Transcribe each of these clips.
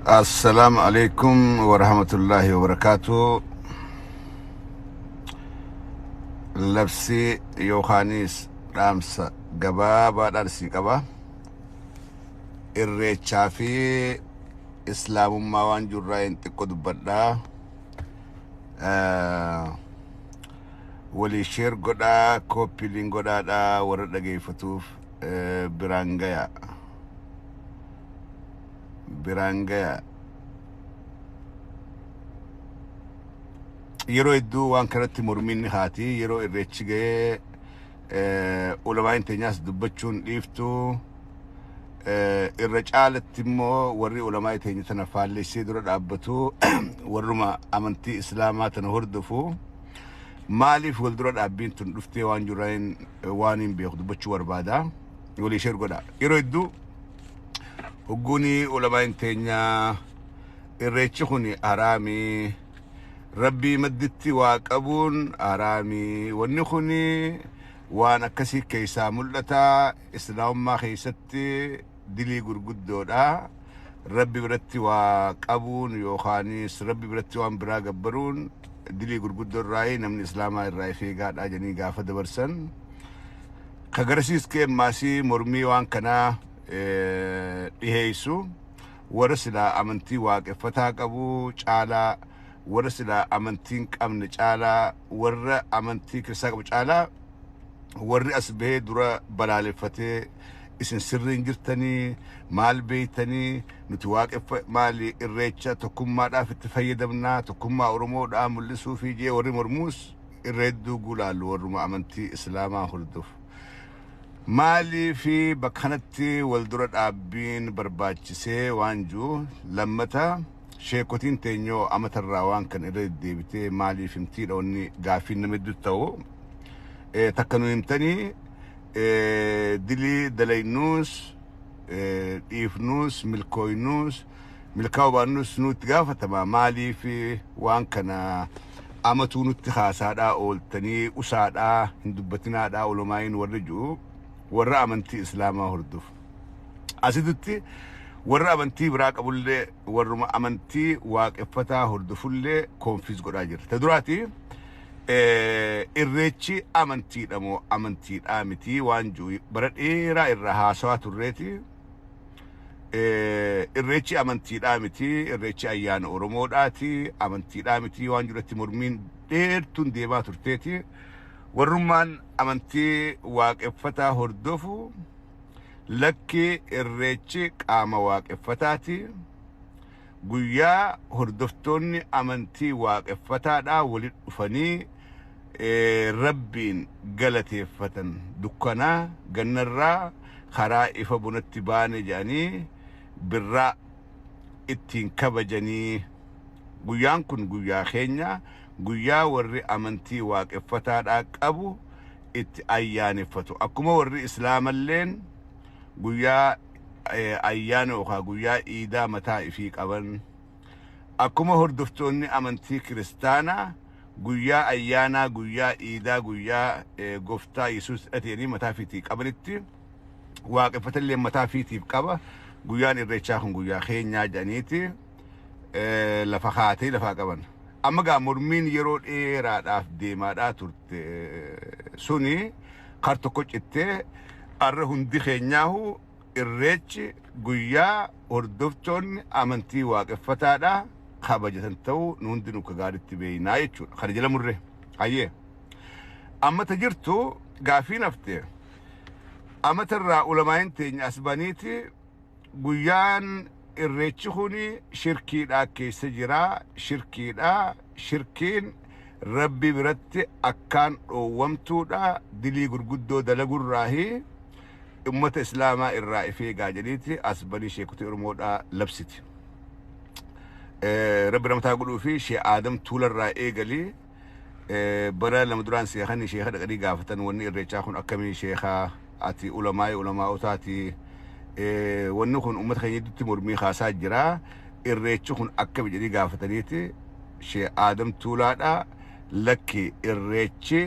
Assalaamu alaikum warahmatullaahi wabarakaatu. Labsii yookaanis dhaamsa gabaabaadhaan sii qaba. Irreechaa fi islaamummaa waan jirraa hin xiqqo dubbadhaa. Walii sheer godhaa, kooppiiliin godhaadhaa warra dhageeffatuuf biraan gaya. Biraan gaya. Yeroo hedduu waan kanatti mormiin ni haati. Yeroo irreechi ga'ee ulamaan teenyaas dubbachuun dhiiftu. Irra caalatti immoo warri ulamaa teenya tana faallessee dura dhaabbatu warruma amantii islaamaa tana hordofu. Maaliif wal dura dhaabbiin tun dhuftee waan jiraan waan hin beeku dubbachuu barbaada. Walii sheer godha. Yeroo hedduu hogguuni ulamaan teenyaa irreechi kun haraamii, rabbii madditti waa qabuun haraamii, wanni kun waan akkasii keessaa mul'ata, islaamummaa keessatti dilii gurguddoodha. Rabbi biratti waa qabuun yookaanis rabbi biratti waan biraa gabbaruun dilii gurguddoo irraa namni islaamaa irraa of eegaadha jedhanii gaafa dabarsan. Ka garasiis ka'e maasii mormii waan kanaa dhiheessu warra silaa amantii waaqeffataa qabu caalaa, warra silaa amantii hin qabne caalaa, warra amantii kiristaanaa qabu caalaa warri as bahee dura balaaleffatee isin sirrii hin jirtanii, maal beeytanii, nuti waaqeffa maali irreecha tokkummaadhaaf itti fayyadamnaa, tokkummaa Oromoodhaa mul'isuu fi jee warri mormuus irra hedduu gulaallu warruma amantii islaamaa hordofu. Maalii fi bakka kanatti wal dura dhaabbiin barbaachisee waan jiru lammata sheekotiin teenyoo amatarraa waan kan irra deddeebitee maaliif himtiidha wanni gaaffiin nama hedduu ta'u. Takka nu himtanii dilii dalaynuus, dhiifnuus, milkooynuus, milkaa'uu baannuus nutti gaafatama. Maaliif waan kana amatuu nutti haasaadhaa ooltanii usaadhaa hin dubbatinaadhaa olomaayin warri jiru warra amantii islaamaa hordofu. Asitti warra amantii biraa qabullee warruma amantii waaqeffataa hordofullee koonfiis godhaa jira. Ta duraati irreechi amantiidha moo amantiidhaa miti waan jiru bara dheeraa irraa haasawaa turreeti. Irreechi amantiidhaa miti, irreechi ayyaana Oromoodhaati, amantiidhaa miti waan jirutti mormiin dheertuun deemaa turteeti. Warrummaan amantii waaqeffataa hordofu lakki irreechi qaama waaqeffataati. Guyyaa hordoftoonni amantii waaqeffataadhaa walitti dhufanii rabbiin galateeffatan, dukkanaa gannarraa karaa ifa bunatti baane jedhanii birraa ittiin kabajanii, guyyaan kun guyyaa keenya, guyyaa warri amantii waaqeffataadhaa qabu itti ayyaaneffatu. Akkuma warri islaamalleen guyyaa ayyaana yookaan guyyaa iidaa mataa ifii qaban, akkuma hordoftoonni amantii kiristaanaa guyyaa ayyaanaa, guyyaa iidaa, guyyaa gooftaa Yesuus hidhatanii mataa ifiitii qabanitti waaqeffatallee mataa ifiitiif qaba. Guyyaan irreechaa kun guyyaa keenyaa jedhaniiti lafa kaatee lafaa qaban. Amma gaa mormiin yeroo dheeraadhaaf deemaadhaa turte suni kar tokko cittee har'a hundi keenyaahu irreechi guyyaa hordoftoonni amantii waaqeffataadhaa kabajatan ta'uu nu hundi nu akka gaariitti beeknaa jechuudha. Kana jala murree. Hayyee. Amma ta jirtu gaafiin hafte. Amatarraa ulamaayin teenya as baniiti guyyaan irreechi kun shirkiidhaa keessa jira. Shirkiidhaa. Shirkiin rabbi biratti akkaan dhoowwamtuudha. Dilii gurguddoo dalagurraahi ummata islaamaa irraa if eegaa jedhiiti as banii sheekotii Oromoodhaa labsiti. Rabbi ramataa godhuu fi shee Aadam Tuularraa eegalii bara lama duraan seekanii sheeka dhaqanii gaafatan wanni irreechaa kun akkamii sheekaa ati ulamaa'ii ulamaa'otaati, wanni kun ummata keenya gidduutti mormii kaasaa jira, irreechi kun akkami jedhanii gaafataniiti shee Aadam Tuulaadhaa lakki irreechi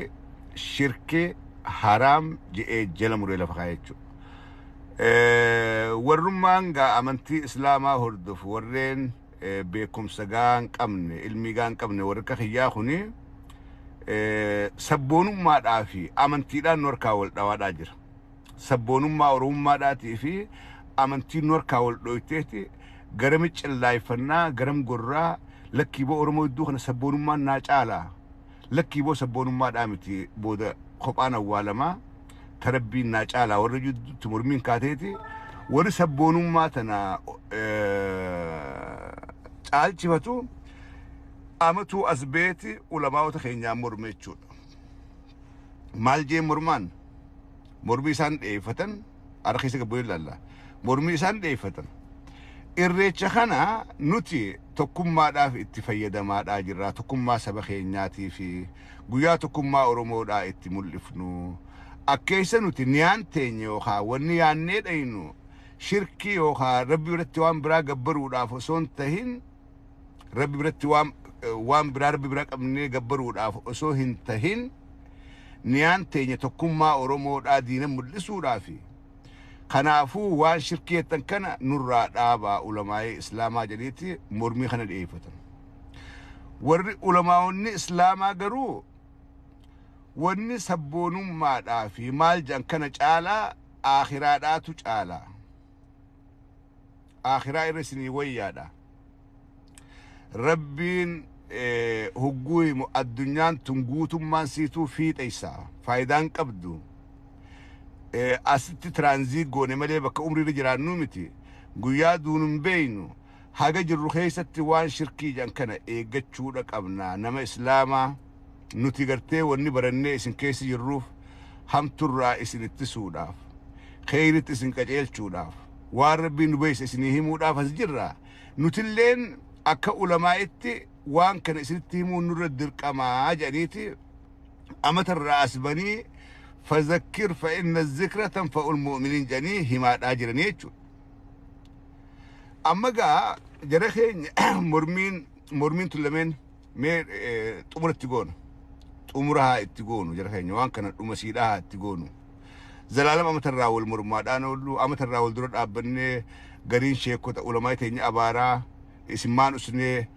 shirki haraam jedhee jala muree lafa kaa'e jechuudha. Warrummaan gaa amantii Islaamaa hordofu, warreen beekumsa gaa hin qabne, ilmii gaa hin qabne, warri akka kiyyaa kuni sabboonummaadhaa fi amantiidhaan nu harkaa wal dhawaadhaa jira. Sabboonummaa Oromummaadhaatii fi amantiin nu harkaa wal dhoyteeti, garami cillaayfannaa, garam gorraa? Lakkii boo, Oromoo iddoo kana sabboonummaan naa caalaa. Lakkii boo, sabboonummaadhaa miti, booda kophaan awwaalamaa, tarabbiin naa caalaa warra jidduutti mormiin kaateeti, warri sabboonummaa tana caalchifatu amatuu as beeti ulamaa'ota keenyaan morme jechuudha. Maal jeen mormaan? Mormii isaan dhiyeeffatan harka keessa gabbu'ee ilaalla. Mormii isaan dhiyeeffatan: Irreecha kana nuti tokkummaadhaaf itti fayyadamaadhaa jirra. Tokkummaa saba keenyaatii fi guyyaa tokkummaa Oromoodhaa itti mul'ifnu. Akkeessa nuti niyaan teenye yookaan wanni yaannee dhaynu shirkii yookaan Rabbi biratti waan biraa gabbaruudhaaf osoo hin tahin, Rabbi biratti waan biraa Rabbi bira qabnee gabbaruudhaaf osoo hin tahin, niyaan teenya tokkummaa Oromoodhaa diina mul'isuudhaafi. Kanaafuu waan shirkii jettan kana nurraa dhaabaa, ulamaa'ee Islaamaa jedhiiti mormii kana dhiyeeffatan. Warri ulamaa'onni Islaamaa garuu wanni sabboonummaadhaa fi maal jedhan kana caalaa aakhiraadhaatu caalaa. Aakhiraa irra isinii wayyaadha. Rabbiin hogguu himu addunyaan tun guutummaan siituu fiixeessa. Faayidaan qabdu. Asitti transit goone malee bakka umriirra jiraannuu miti. Guyyaa duunu hin beeynu. Haga jirru keessatti waan shirkii jedhan kana eeggachuudha qabna. Nama Islaamaa nuti gartee wanni barannee isin keessa jirruuf hamturraa isin ittisuudhaaf, kheyritti isin qaceelchuudhaaf, waan Rabbiin nu beeyse isinii himuudhaaf as jirra. Nutilleen akka ulamaa'itti waan kana isinitti himuun nurra dirqamaa jedhaniiti amatarraa as banii فذكر فإن الذكرى تنفع المؤمنين jedhanii himaadhaa jiranii jechuudha. Amma gaa jara keenya mormiin tun lameen mee xumura itti goonu. Xumura haa itti goonu, jara keenya, waan kana dhuma siidhaa haa itti goonu. Zalaalama amatarraa wal mormaadhaan oollu, amatarraa wal dura dhaabbannee, gariin sheekota ulamaa teenya abaaraa, isin maan usnee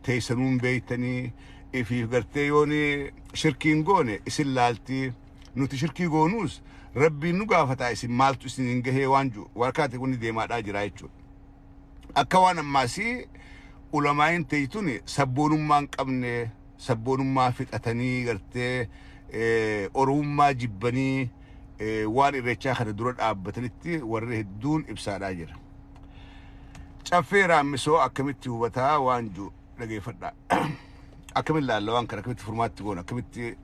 teessanuun beeytanii ifiif gartee yooni shirkiin goone isin laaltii, nuti shirkii goonuus Rabbiin nu gaafataa, isin maaltu isin hin gahee waan jiru warkaate kun deemaadhaa jira jechuudha. Akka waan ammaasii ulamaayin teeytuni sabboonummaa hin qabne, sabboonummaa fixatanii gartee Oromummaa jibbanii waan Irreechaa kana dura dhaabbatanitti warri hedduun ibsaadhaa jira. Caffee Raammisoo akkamitti hubataa waan jiru dhageeffadhaa. Akkamitti laalla waan kana, akkamitti furmaatti goona, akkamitti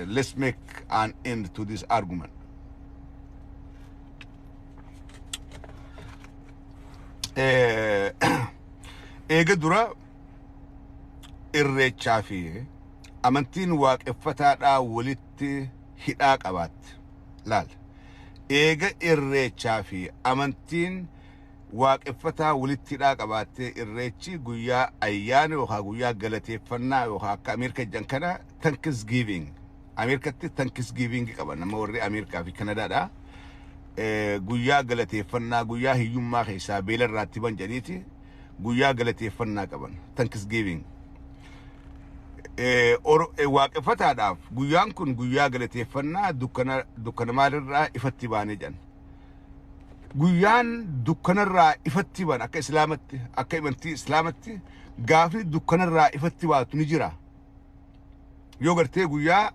let's make an end to this argument. Eega dura Irreechaa fi amantiin waaqeffataadhaa walitti hidhaa qabaatti. Laal. Eega Irreechaa fi amantiin waaqeffataa walitti hidhaa qabaattee, Irreechi guyyaa ayyaana yookaan guyyaa galateeffannaa yookaan akka Ameerika jedhan kana Thanksgiving. Ameerikatti Thanksgiving qaban nama warri Ameerikaa fi Kanadaadha. Guyyaa galateeffannaa, guyyaa hiyyummaa keessaa beela irraatti ban jedhiiti guyyaa galateeffannaa qaban, Thanksgiving. Waaqeffataadhaaf guyyaan kun guyyaa galateeffannaa, dukkana dukkana maalirraa ifatti baanee jedhan. Guyyaan dukkanarraa ifatti ban akka Islaamatti, akka amantii Islaamatti gaafni dukkanarraa ifatti baatu ni jira. Yoo gartee guyyaa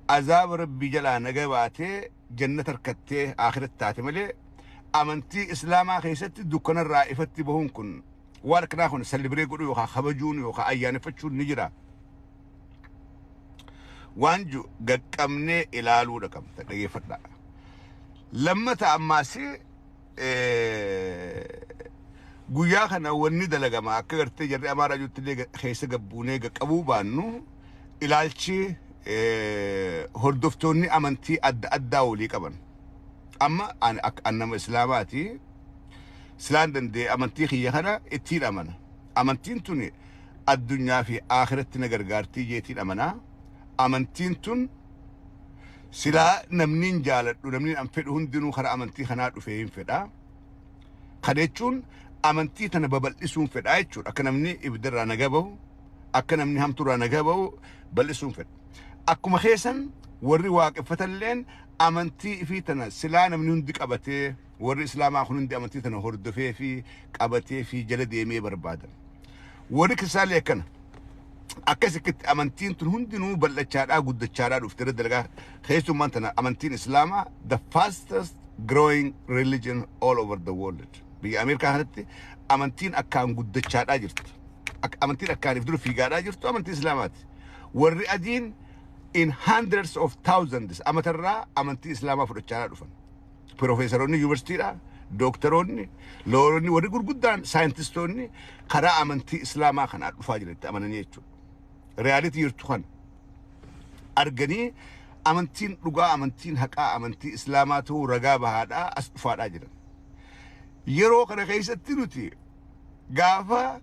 azaaba Rabbii jalaa naga baatee jannata harkattee akhiratti taate malee, amantii Islaamaa keessatti dukkanarraa ifatti bahuun kun, waan akkanaa kun celebrate godhuu yookaan kabajuun yookaan ayyaaneffachuun ni jira. Waan ju gaqqabnee ilaaluudha qabna, dhageeffadhaa. Lammata ammaas guyyaa kana wanni dalagama akka gartee jarri Amaaraa jirtu illee keessa gabbuunee qaqqabuu baannu, ilaalchi hordoftoonni amantii adda addaa walii qaban. Amma an nama Islaamaati. Silaan danda'e amantii kiyya kana ittiin amana. Amantiin tuni addunyaa fi akhiratti na gargaartii jeetiin amanaa. Amantiin tun Silaa namni hin jaaladhu, namni an fedhu hundinuu karaa amantii kanaa dhufee hin fedha. Kana jechuun amantii tana babal'isuun fedha jechuudha. Akka namni ibiddarraa naga bahu, akka namni hamtuurraa naga bahu bal'isuun fedha. Akkuma keessan warri waaqeffatalleen amantii ifii tana silaa namni hundi qabatee, warri islaamaa kun hundi amantii tana hordofee fi qabatee fi jala deemee barbaadan. Warri kiristaallee akkana. Akkasitti amantiin tun hundinuu bal'achaadhaa guddachaadhaa dhufte irra dalagaa. Keessummaan tana amantiin islaamaa the fastest growing religion all over the world. Biyya Ameerikaa kanatti amantiin akkaan guddachaadhaa jirtu. Amantiin akkaan if dura fiigaadhaa jirtu amantii islaamaati. Warri adiin in hundreds of thousands amatarraa amantii islaamaa fudhachaadhaa dhufan. Piroofeesaroonni yuunivarsiitiidhaa, dooktaroonni, lawyeronni, warri gurguddaan, saayintistoonni karaa amantii islaamaa kanaa dhufaa jiran itti amananii jechuudha. Reality jirtu kana arganii amantiin dhugaa, amantiin haqaa amantii islaamaa ta'uu ragaa bahaadhaa as dhufaadhaa jiran. Yeroo kana keessatti nuti gaafa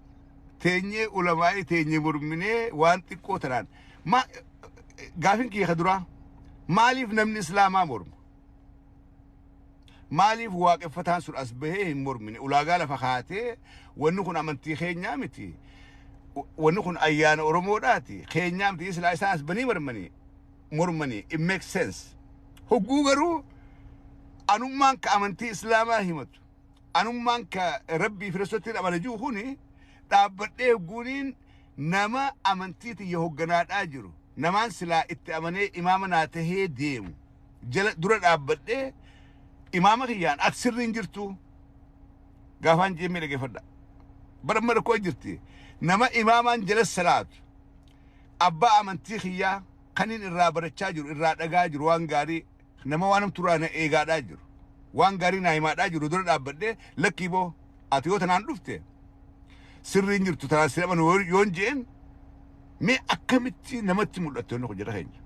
teenyee ulamaa'ii teenyee morminee waan xiqqoo tanaan gaafin kiyya ka duraa, maaliif namni islaamaa morma? Maaliif waaqeffataan sun as bahee hin mormine? Ulaagaa lafa kaatee, wanni kun amantii keenyaa miti. Wanni kun ayyaana Oromoodhaati. Keenyaa miti, silaa isaan as banii mormanii it makes sense. Hogguu garuu anummaan ka amantii islaamaa himatu, anummaan ka rabbii fi rasuulatti amana jiru kuni dhaabbadhee hogguuniin nama amantii tiyya hogganaadhaa jiru, namaan silaa itti amanee imaama naa tahee deemu jala dura dhaabbadhee imaama kiyyaan ati sirriin jirtu gaafaan jeemee dhageeffadha. Bara amma rakkoo jirti. Nama imaamaan jala salaatu, abbaa amantii kiyyaa kanin irraa barachaa jiru, irraa dhagaa jiru, waan gaarii nama waan hamturaa na eegaadhaa jiru, waan gaarii naa himaadhaa jiru dura dhaabbadhee, lakkii boo, ati yoo tanaan dhufte sirriin jirtu, tanaan si amanu yoon jeen, mee akkamitti namatti mul'attu inni hojjeta keenya?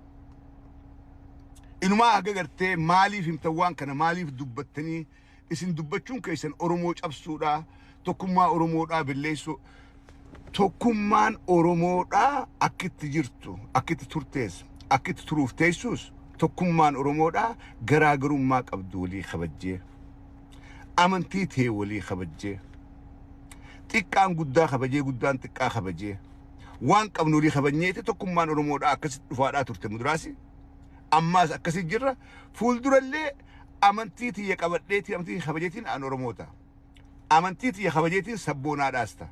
Inumaa haga gartee maaliif himtan waan kana, maaliif dubbattanii, isin dubbachuun keessan Oromoo cabsuudha, tokkummaa Oromoodhaa billeessuu. Tokkummaan Oromoodhaa akkitti jirtu, akkitti turtees, akkitti turuuf teessus, tokkummaan Oromoodhaa garaagarummaa qabdu walii kabajjee, amantii ta'e walii kabajjee, xiqqaan guddaa kabajee, guddaan xiqqaa kabajee, waan qabnu walii kabajneeti tokkummaan Oromoodhaa akkasitti dhufaadhaa turte muduraasi. Ammaas akkasii jirra. Fuuldurallee amantii tiyya qabadheetii amantii kabajeetiin an Oromoota. Amantii tiyya kabajeetiin sabboonaadhaas ta'a.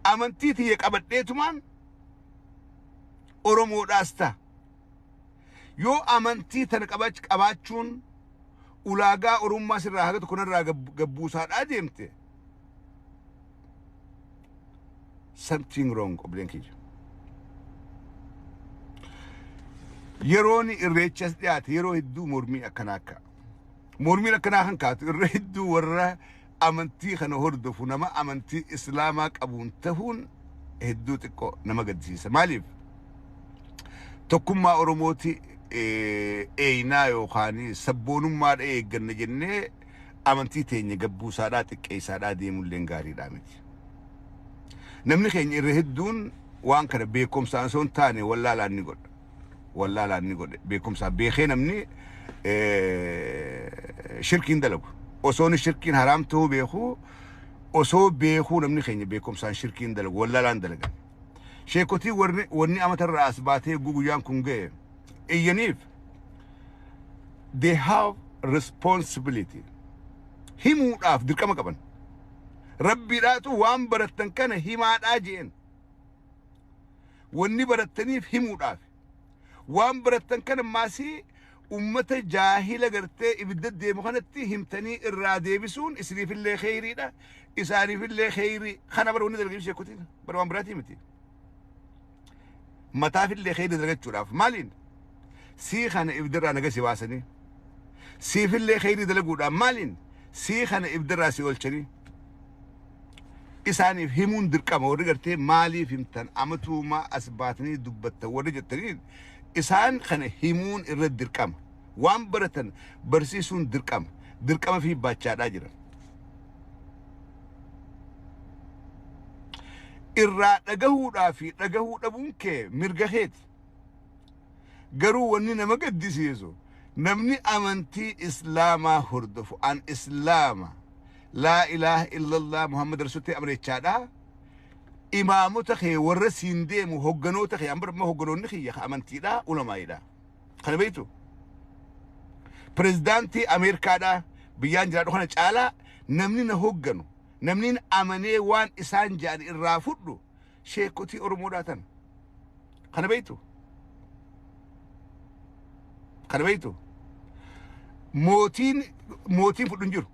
Amantii tiyya qabadheetumaan Oromoodhaas ta'a. Yoo amantii tana qabaachuun ulaagaa Oromummaa sirraa haga tokko narraa gabbuusaadhaa deemte, something wrong, obboleen kiyya. Yeroon irreechas dhiyaate yeroo hedduu mormii akkanaa akka. Mormiin akkanaa kan kaatu irra hedduu warra amantii kana hordofu, nama amantii islaamaa qabuun tahuun hedduu xiqqoo nama gaddisiisa. Maaliif? Tokkummaa Oromooti eeynaa yookaan sabboonummaadha eegganna jennee amantii teenya gabbuusaadhaa xiqqeessaadhaa deemulleen gaariidhaa miti. Namni keenya irra hedduun waan kana beekumsaan osoo hin taane wallaalaan ni godha. Wallaalaan ni godhe. Beekumsaan beekee namni shirkiin dalagu. Osoo inni shirkiin haraam ta'uu beekuu, osoo beekuu namni keenya beekumsaan shirkiin dalagu, wallaalaan dalagan. Sheekotii warri wanni amatarraa as baatee guyyaan kun ga'e iyyaniif, they have responsibility. Himuudhaaf dirqama qaban. Rabbiidhaatu waan barattan kana himaadhaa jeen. Wanni barattaniif himuudhaaf. Waan barattan kana maasii ummata jaahila gartee ibidda deemu kanatti himtanii irraa deebisuun isiniifillee kheyriidha. Isaaniifillee kheyrii. Kana bara wanni dalaganii sheekotiin bara waan biraatii miti. Mataafillee kheyrii dalagachuudhaaf maaliin? Sii kana ibiddarraa naga si baasanii. Siifillee kheyrii dalaguudhaaf maaliin? Sii kana ibiddarraa si oolchanii. Isaaniif himuun dirqama. Warri gartee maaliif himtan, amatuumaa as baatanii dubbattan warri jettanii, isaan kana himuun irra dirqama. Waan baratan barsiisuun dirqama. Dirqama fi baachaadhaa jiran. Irraa dhagahuudhaa fi dhagahuu dhabuun kee mirga keeti. Garuu wanni nama gaddisiisu, namni amantii Islaamaa hordofu, an Islaama, laa ilaaha illallah Muhammad Rasuulti amrechaadha. Imaamota kee warra siin deemu, hogganoota kee, amma immoo hogganoonni kiyya amantiidha, ulamaayidha. Kana beektu? Pirezidaantii Ameerikaadha, biyyaan jiraadhu kana caalaa namni na hogganu, namni amanee waan isaan jedhan irraa fudhu sheekotii Oromoodhaa tana. Kana beektu? Kana beektu? Mootiin fudhu hin jiru.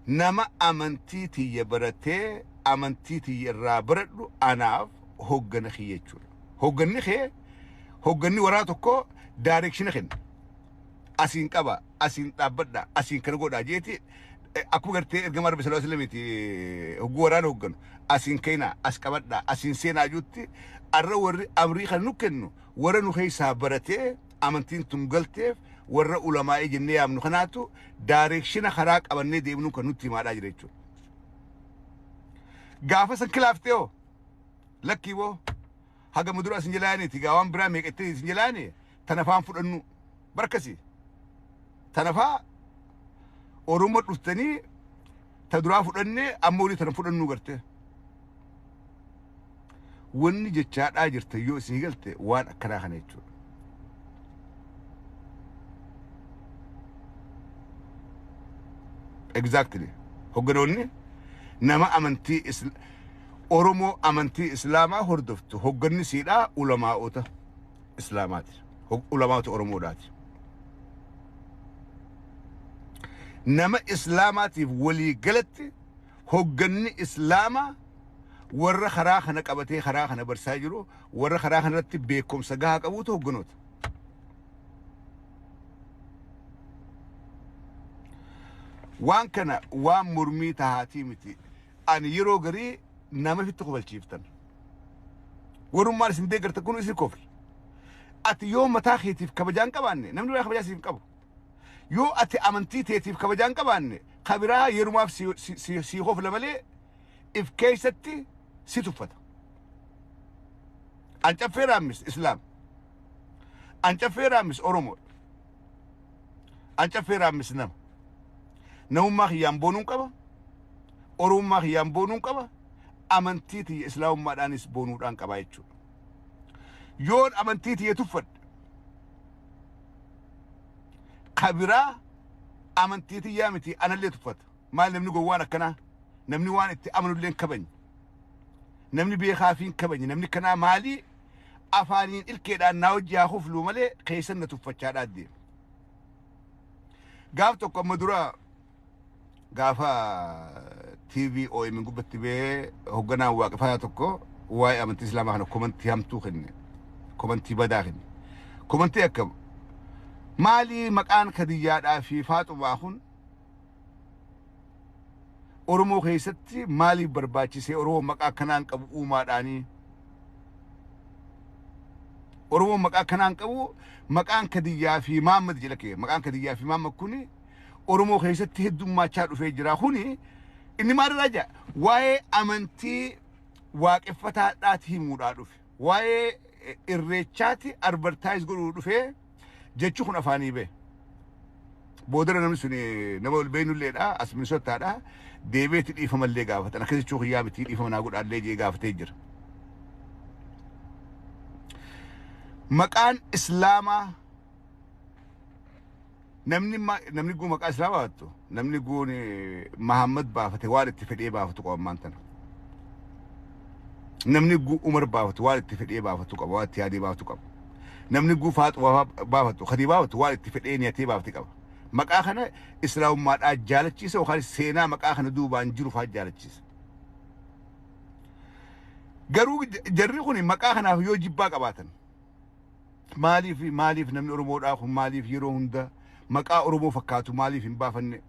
Nama amantii tiyya baratee amantii tiyya irraa baradhu anaaf hoggana kiyya jechuudha. Hogganni kee, hogganni waraa tokko direction kenna. Asiin qaba, asiin dhaabbadha, asiin kana godhaa jeeti, akkuma gartee ergama Rabbi sallallahu alaihi wasallam hogguu waraana hogganu asiin keenaa, as qabadha, asiin seenaa juutti, arra warri amrii kana nu kennu warra nu keessaa baratee amantiin tun galteef, warra ulamaa'ee jennee yaamnu kanaatu direction karaa qabannee deemnu kan nutti himaadhaa jira jechuudha. Gaafa san kilaaftee hoo, lakkii boo, haga mudura isin jalaaniiti gaa, waan biraa meeqattee isin jalaani, tanafaan fudhannu barkasi. Tanafaa Oromoo dhuftanii ta duraa fudhannee, amma olii tana fudhannuu garte. Wanni jechaadhaa jirta yoo isin galte waan akkanaa kana jechuudha. Exactly. Hogganoonni nama amantii Oromoo amantii Islaamaa hordoftu, hogganni siidhaa ulamaa'ota Islaamaati. Ulamaa'ota Oromoodhaati. Nama Islaamaatiif walii galatti hogganni Islaamaa warra karaa kana qabatee karaa kana barsaa jiru, warra karaa kanarratti beekumsa gahaa qabuutu hogganoota. Waan kana waan mormii tahaatii miti. Ani yeroo garii nama fitti kofalchiiftan. Warrummaan isin deeggartan kun isin kofli. Ati yoo mataa keetiif kabajaa hin qabaanne, namni biraa kabajaa siif hin qabu. Yoo ati amantii teetiif kabajaa hin qabaanne, kabiraa yerumaaf si kofla malee if keessatti si tuffata. An Caffee Raammis Islaam. An Caffee Raammis Oromoodha. An Caffee Raammis nama. Namummaa kiyyaan boonuun qaba. Oromummaa kiyyaan boonuun qaba. Amantii tiyya Islaamummaadhaanis boonuudhaan qaba jechuudha. Yoon amantii tiyya tuffadhe, kabiraa amantii tiyyaa miti, anallee tuffata. Maal namni gowwaan akkanaa? Namni waan itti amanullee hin kabajne. Namni beekaa fi hin kabajne. Namni kanaa maalii afaaniin ilkeedhaan naa hojii haa kufluu malee keessan na tuffachaadhaa deema. Gaaf tokko amma dura gaafa TV OMN gubbatti ba'ee hoogganaan waaqeffataa tokko waa'ee amantii Islaamaa kana komantii hamtuu kenne. Komantii badaa kenne. Komantii akkam? Maalii maqaan Kadiyyaadhaa fi Faaxumaa kun Oromoo keessatti maaliif barbaachisee? Oromoo maqaa akkanaan qabu uumaadhaanii? Oromoon maqaa akkanaan qabu, maqaan Kadiyyaa fi Maammad jedha kee. Maqaan Kadiyyaa fi Maammad kuni Oromoo keessatti heddummaachaa dhufee jira. Kuni inni maalirraa jira? Waa'ee amantii waaqeffataadhaati himuudhaa dhufe. Waa'ee irreechaati advertise godhuu dhufee jechi kun afaanii bahe. Boodara namni sun nama ol beeknulleedha, as Minisotaadha. Deebi'eetti dhiifamallee gaafatan. Akkas jechuu kiyyaa miti, dhiifama naa godhaallee jee gaafatee jira. Maqaan Islaamaa namni guu maqaa Islaamaa baafatu, namni guun Mahammad baafate waan itti fedhee baafatu qaba ammaan tana. Namni guu Umar baafatu waan itti fedhee baafatu qaba, waan itti yaadee baafatu qaba. Namni guu Faaxumaa baafatu, Khadii baafatu waan itti fedhee niyatee baafate qaba. Maqaa kana Islaamummaadhaa jaalachiisa yookaan seenaa maqaa kana duubaan jiru fa'aa jaalachiisa. Garuu jarri kun maqaa kanaaf yoo jibbaa qabaatan, maaliif namni Oromoodhaa kun maaliif yeroo hunda maqaa Oromoo fakkaatu maaliif hin baafanne?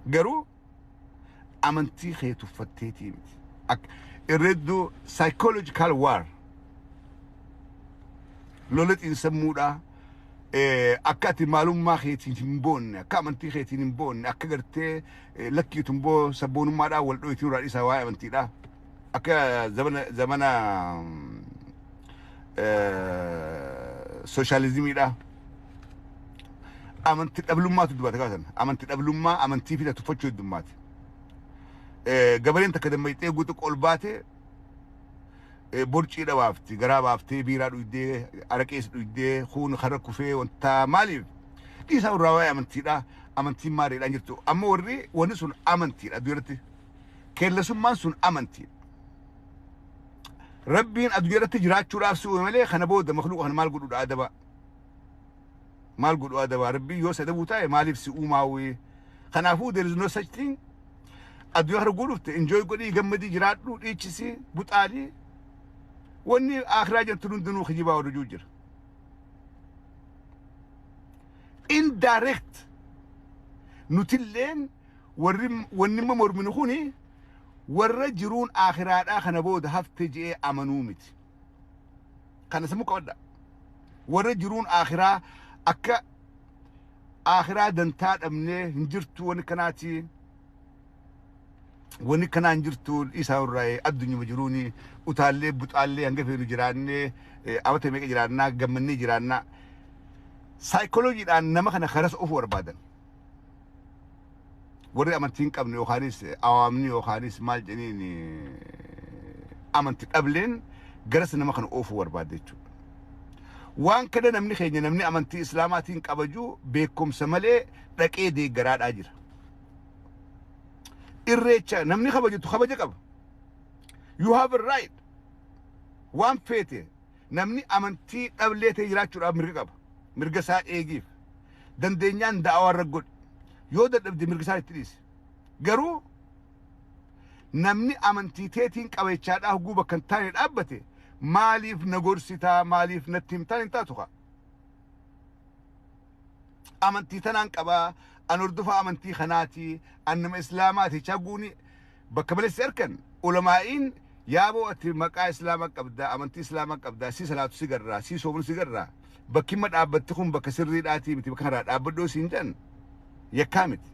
Garuu amantii kee tuffatteetii miti. Irreedduu psychological war, lola xiinsammuudhaa. Akka ati maalummaa keetiin hin boonne, akka amantii keetiin hin boonne, akka gartee lakkiitu immoo sabboonummaadhaan wal dho'itiin irraa dhiisaa waa'ee amantiidha. Akka zamana sooshaalizimiidha. Amantii dhablummaatu dubbata kaasan. Amantii dhablummaa amantii fi tuffachuu heddummaati. Gabareen takka dammaqxee guutuu ol baate borcii dhabaafti, garaa baaftee, biiraa dhugdee, araqees dhugdee, kuun karra kufee wanta maaliif dhiisaa irraa waa'ee amantiidha. Amantiin maaliidhaan jirtu. Amma warri wanni sun amantiidha addunyaatti. Keellasummaan sun amantiidha. Rabbiin addunyaatti jiraachuudhaaf si uume malee kana booda makluuqa kana maal godhuudha adaba. Maal godhu adaba? Rabbiin yoo sadabuu ta'e maaliif si uumaawee? Kanaafuu there is no such thing. Addunyaa kana guudhufte enjoy godhii, gammadii, jiraadhu, dhiichisii, buxaalii. Wanni akhiraa jirtu hundinuu kijibaa oduu jira. Indirect nutilleen warri wanni immoo morminu kuni warra jiruun akhiraadhaa kana booda hafte je'ee amanuu miti. Kana sammuu qabadha. Warra jiruun akhiraa akka akhiraa dantaa dhabnee hin jirtu, wanni kanaati. Wanni kanaa hin jirtu, isaa irraa addunyuma jiruuni utaallee buxaallee hanga feenu jiraannee amata meeqa jiraannaa, gammannee jiraannaa. Saayikolojiidhaan nama kana karas ofuu barbaadan. Warri amantii hin qabne yookaanis awaamni yookaanis maal jedhaniin amantii dhableen garas nama kana oofuu barbaada jechuudha. Waan kana namni keenya, namni amantii islaamaatiin kabaju, beekumsa malee dhaqee deeggaraadhaa jira. Irreecha namni kabajutu kabaja qaba. You have a right. Waan feete namni amantii dhablee ta'e jiraachuudhaaf mirga qaba. Mirga isaa eegiif. Dandeenyaan da'awaa irra godhi. Yoo dadhabde mirga isaa itti dhiisi. Garuu namni amantii teetiin qabeechaadhaa hoguu bakka hin taane dhaabbate, maaliif na gorsitaa, maaliif natti himtaan hin taatu kaa. Amantii tanaan qabaa, an hordofa amantii kanaati, an nama islaamaati chaguuni bakka malessi harkan ulamaa'iin yaaboo ati maqaa islaamaa qabdaa, amantii islaamaa qabdaa, si salaatu si garraa, si soomnu si garraa, bakki imma dhaabbatti kun bakka sirriidhaatii miti, bakka kanarraa dhaabbadhoo siin jedhan yakkaa miti.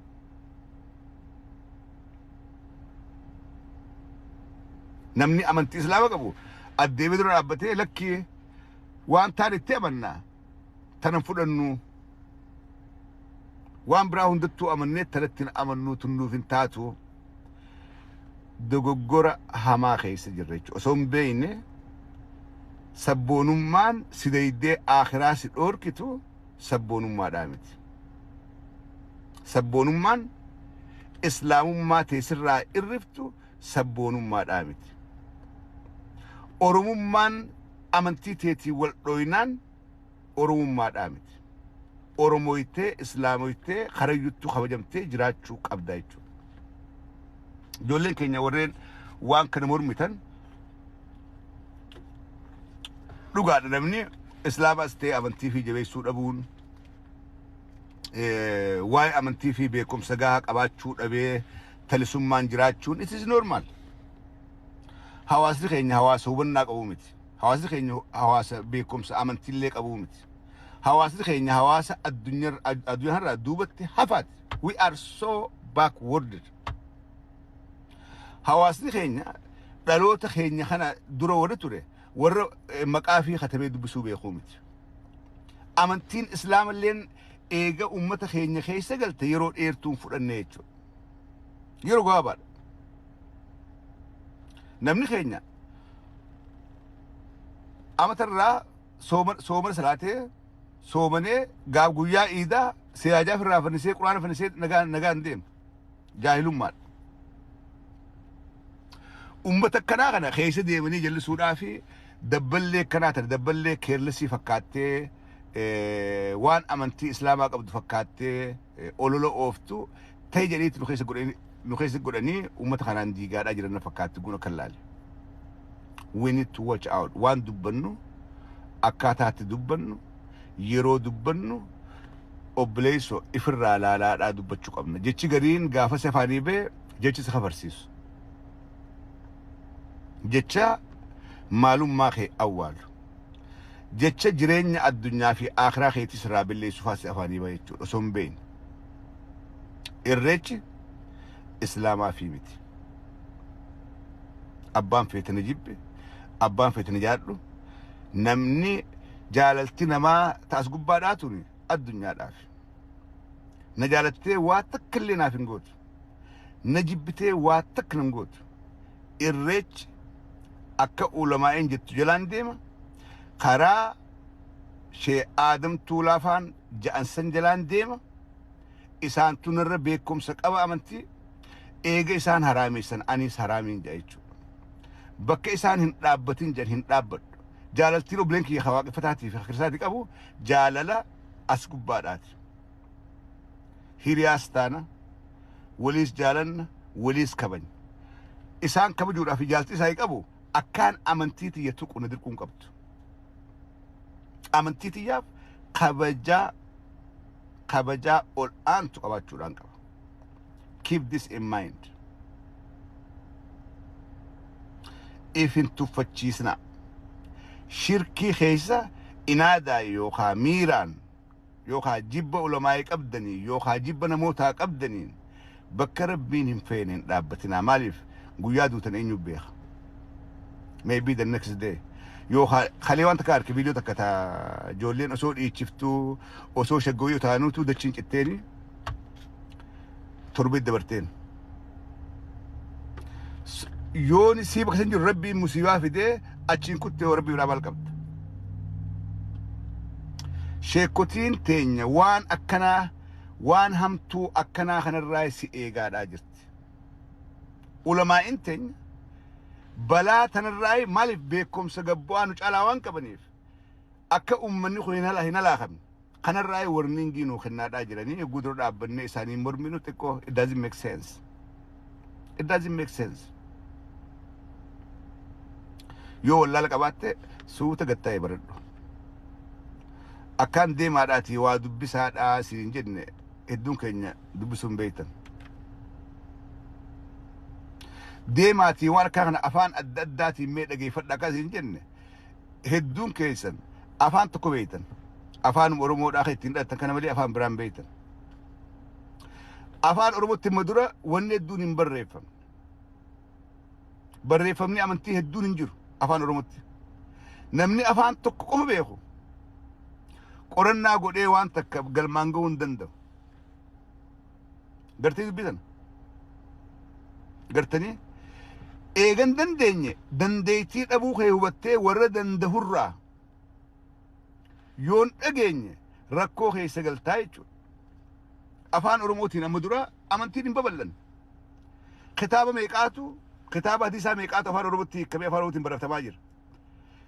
Namni amantii islaama qabu addeemee dura dhaabbatee lakkii waan taan itti amannaa tanan fudhannu, waan biraa hundattuu amannee tanatti hin amannuu, tunnuuf hin taatu. Dogoggora hamaa keessa jirra jechuudha. Osoo hin beekne sabboonummaan si daydee akhiraa si dhoorkitu sabboonummaadhaa miti. Sabboonummaan islaamummaa teessirraa irriftu sabboonummaadhaa miti. Oromummaan amantii teetii wal dhooynaan oromummaadhaa miti. Oromoytee islaamoytee karayyuttuu kabajamtee jiraachuu qabda jechuudha. Ijoolleen keenya warreen waan kana mormitan, dhugaadha, namni islaamaas ta'e amantii fi jabeessuu dhabuun, waa'ee amantii fi beekumsa gahaa qabaachuu dhabee talisummaan jiraachuun it is normal. Hawaasni keenya hawaasa hubannaa qabu miti. Hawaasni keenya hawaasa beekumsa amantiillee qabu miti. Hawaasni keenya hawaasa addunyaarraa duubatti hafaati. We are so backwarded. Hawaasni keenya dhaloota keenya kana dura warra ture warra maqaa fi katabee dubbisuu beekuu miti. Amantiin islaamalleen eega uummata keenya keessa galte yeroo dheertuun fudhanne jechuudha. Yeroo gabaabaadha. Namni keenya amatarraa soomana salaatee, soomanee, gaaf guyyaa iidaa siyaajaa firraa fannisee, quraana fannisee nagaan nagaan deema. Jaahilummaadha. Uummata akkanaa kana keessa deemanii jallisuudhaa fi dabballee akkanaa tana, dabballee keerlessii fakkaattee, waan amantii islaamaa qabdu fakkaattee olola ooftu ta'e jedheetti nu keessa godhanii uummata kanaan diigaadhaa jiran na fakkaatti guna kan laale. We need to watch out. Waan dubbannu, akkaataatti dubbannu, yeroo dubbannu obboleessoo ifirraa laalaadhaa dubbachuu qabna. Jechi gariin gaafa safaanii bee jechi si kafarsiisu. Jecha maalummaa kee awwaalu. Jecha jireenya addunyaa fi akhiraa keetis irraa balleessu faasi afaanii bahe jechuudha osoo hin beekne. Irreechi Islaamaa fi miti. Abbaan feete na jibbe, abbaan feete na jaadhu, namni jaalalti namaa taas gubbaadhaa tuni addunyaadhaaf. Na jaalattee waa takka illee naaf hin gootu. Na jibbitee waa takka hin gootu. Irreechi akka ulamaa'een jettu jalaan deema. Karaa Shee Aadam Tuulaafaan ja'an san jalaan deema. Isaantu narra beekumsa qaba amantii. Eega isaan haraameessan anis haraamiin jedha jechuudha. Bakka isaan hin dhaabbatin jedhan hin dhaabbadhu. Jaalaltiin obboleen kiyya ka waaqeffataatii fi kiristaatii qabu jaalala as gubbaadhaati. Hiriyaas taana, waliis jaalanna, waliis kabajna. Isaan kabajuudhaaf jaalti isaa qabu akkaan amantii tiyya tuqu na dirquu hin qabdu. Amantii tiyyaaf kabajaa ol aantu qabaachuudhaan qaba. Keep this in mind. If hin tuffachiisna. Shirkii keessa inaadaa yookaan miiraan yookaan jibba ulamaa'ii qabdanii yookaan jibba namootaa qabdaniin bakka Rabbiin hin feene hin dhaabbatinaa. Maaliif guyyaa duutan eenyu beeka? Maybe the next day. Yookaan kalee waan takka harki viidiyoo takka taa ijoolleen osoo dhiichiftuu, osoo shaggooyyoo taanuutu dachiin citteeni torbee dabarteen. Yoon sii bakka san jiru Rabbiin musiibaa fidee achiin kuttee, yoo Rabbii biraa maal qabda? Sheekotiin teenya waan akkanaa, waan hamtuu akkanaa kanarraa si eegaadhaa jirti. Ulamaa'in teenya balaa tanarraa maaliif beekumsa gabbu'aa nu caalaa waan qabaniif akka uummanni kun hin halaakamne kanarraa warning nuu kennaadhaa jiranii. Eeguu dura dhaabbannee isaanii morminu xiqqoo it doesn't make sense. It doesn't make sense. Yoo wallaala qabaatte suuta gattaa'ee baradhu. Akkaan deemaadhaatii waa dubbisaadhaa siin jenne, hedduun keenya dubbisuu hin beektan. Deemaatii waan akka kana afaan adda addaatiin mee dhageeffadha akkas hin jenne, hedduun keessan afaan tokko beektan. Afaan Oromoodhaa kan ittiin dhalatan kana malee afaan biraan beektan. Afaan Oromootti immoo dura wanni hedduun hin barreeffamne. Barreeffamni amantii hedduun hin jiru afaan Oromootti. Namni afaan tokko qofa beeku qorannaa godhee waan takka galmaan gahuu hin danda'u. Gartee dubbisan. Gartanii eegan dandeenye dandeettii dhabuu kee hubattee warra dandahurraa yoon dhageenye rakkoo keessa galtaa jechuudha. Afaan Oromootiin amma dura amantiin hin babal'anne. Kitaaba meeqaatu, kitaaba hadiisaa meeqaatu afaan Oromootti hiikamee afaan Oromootiin baratamaa jira?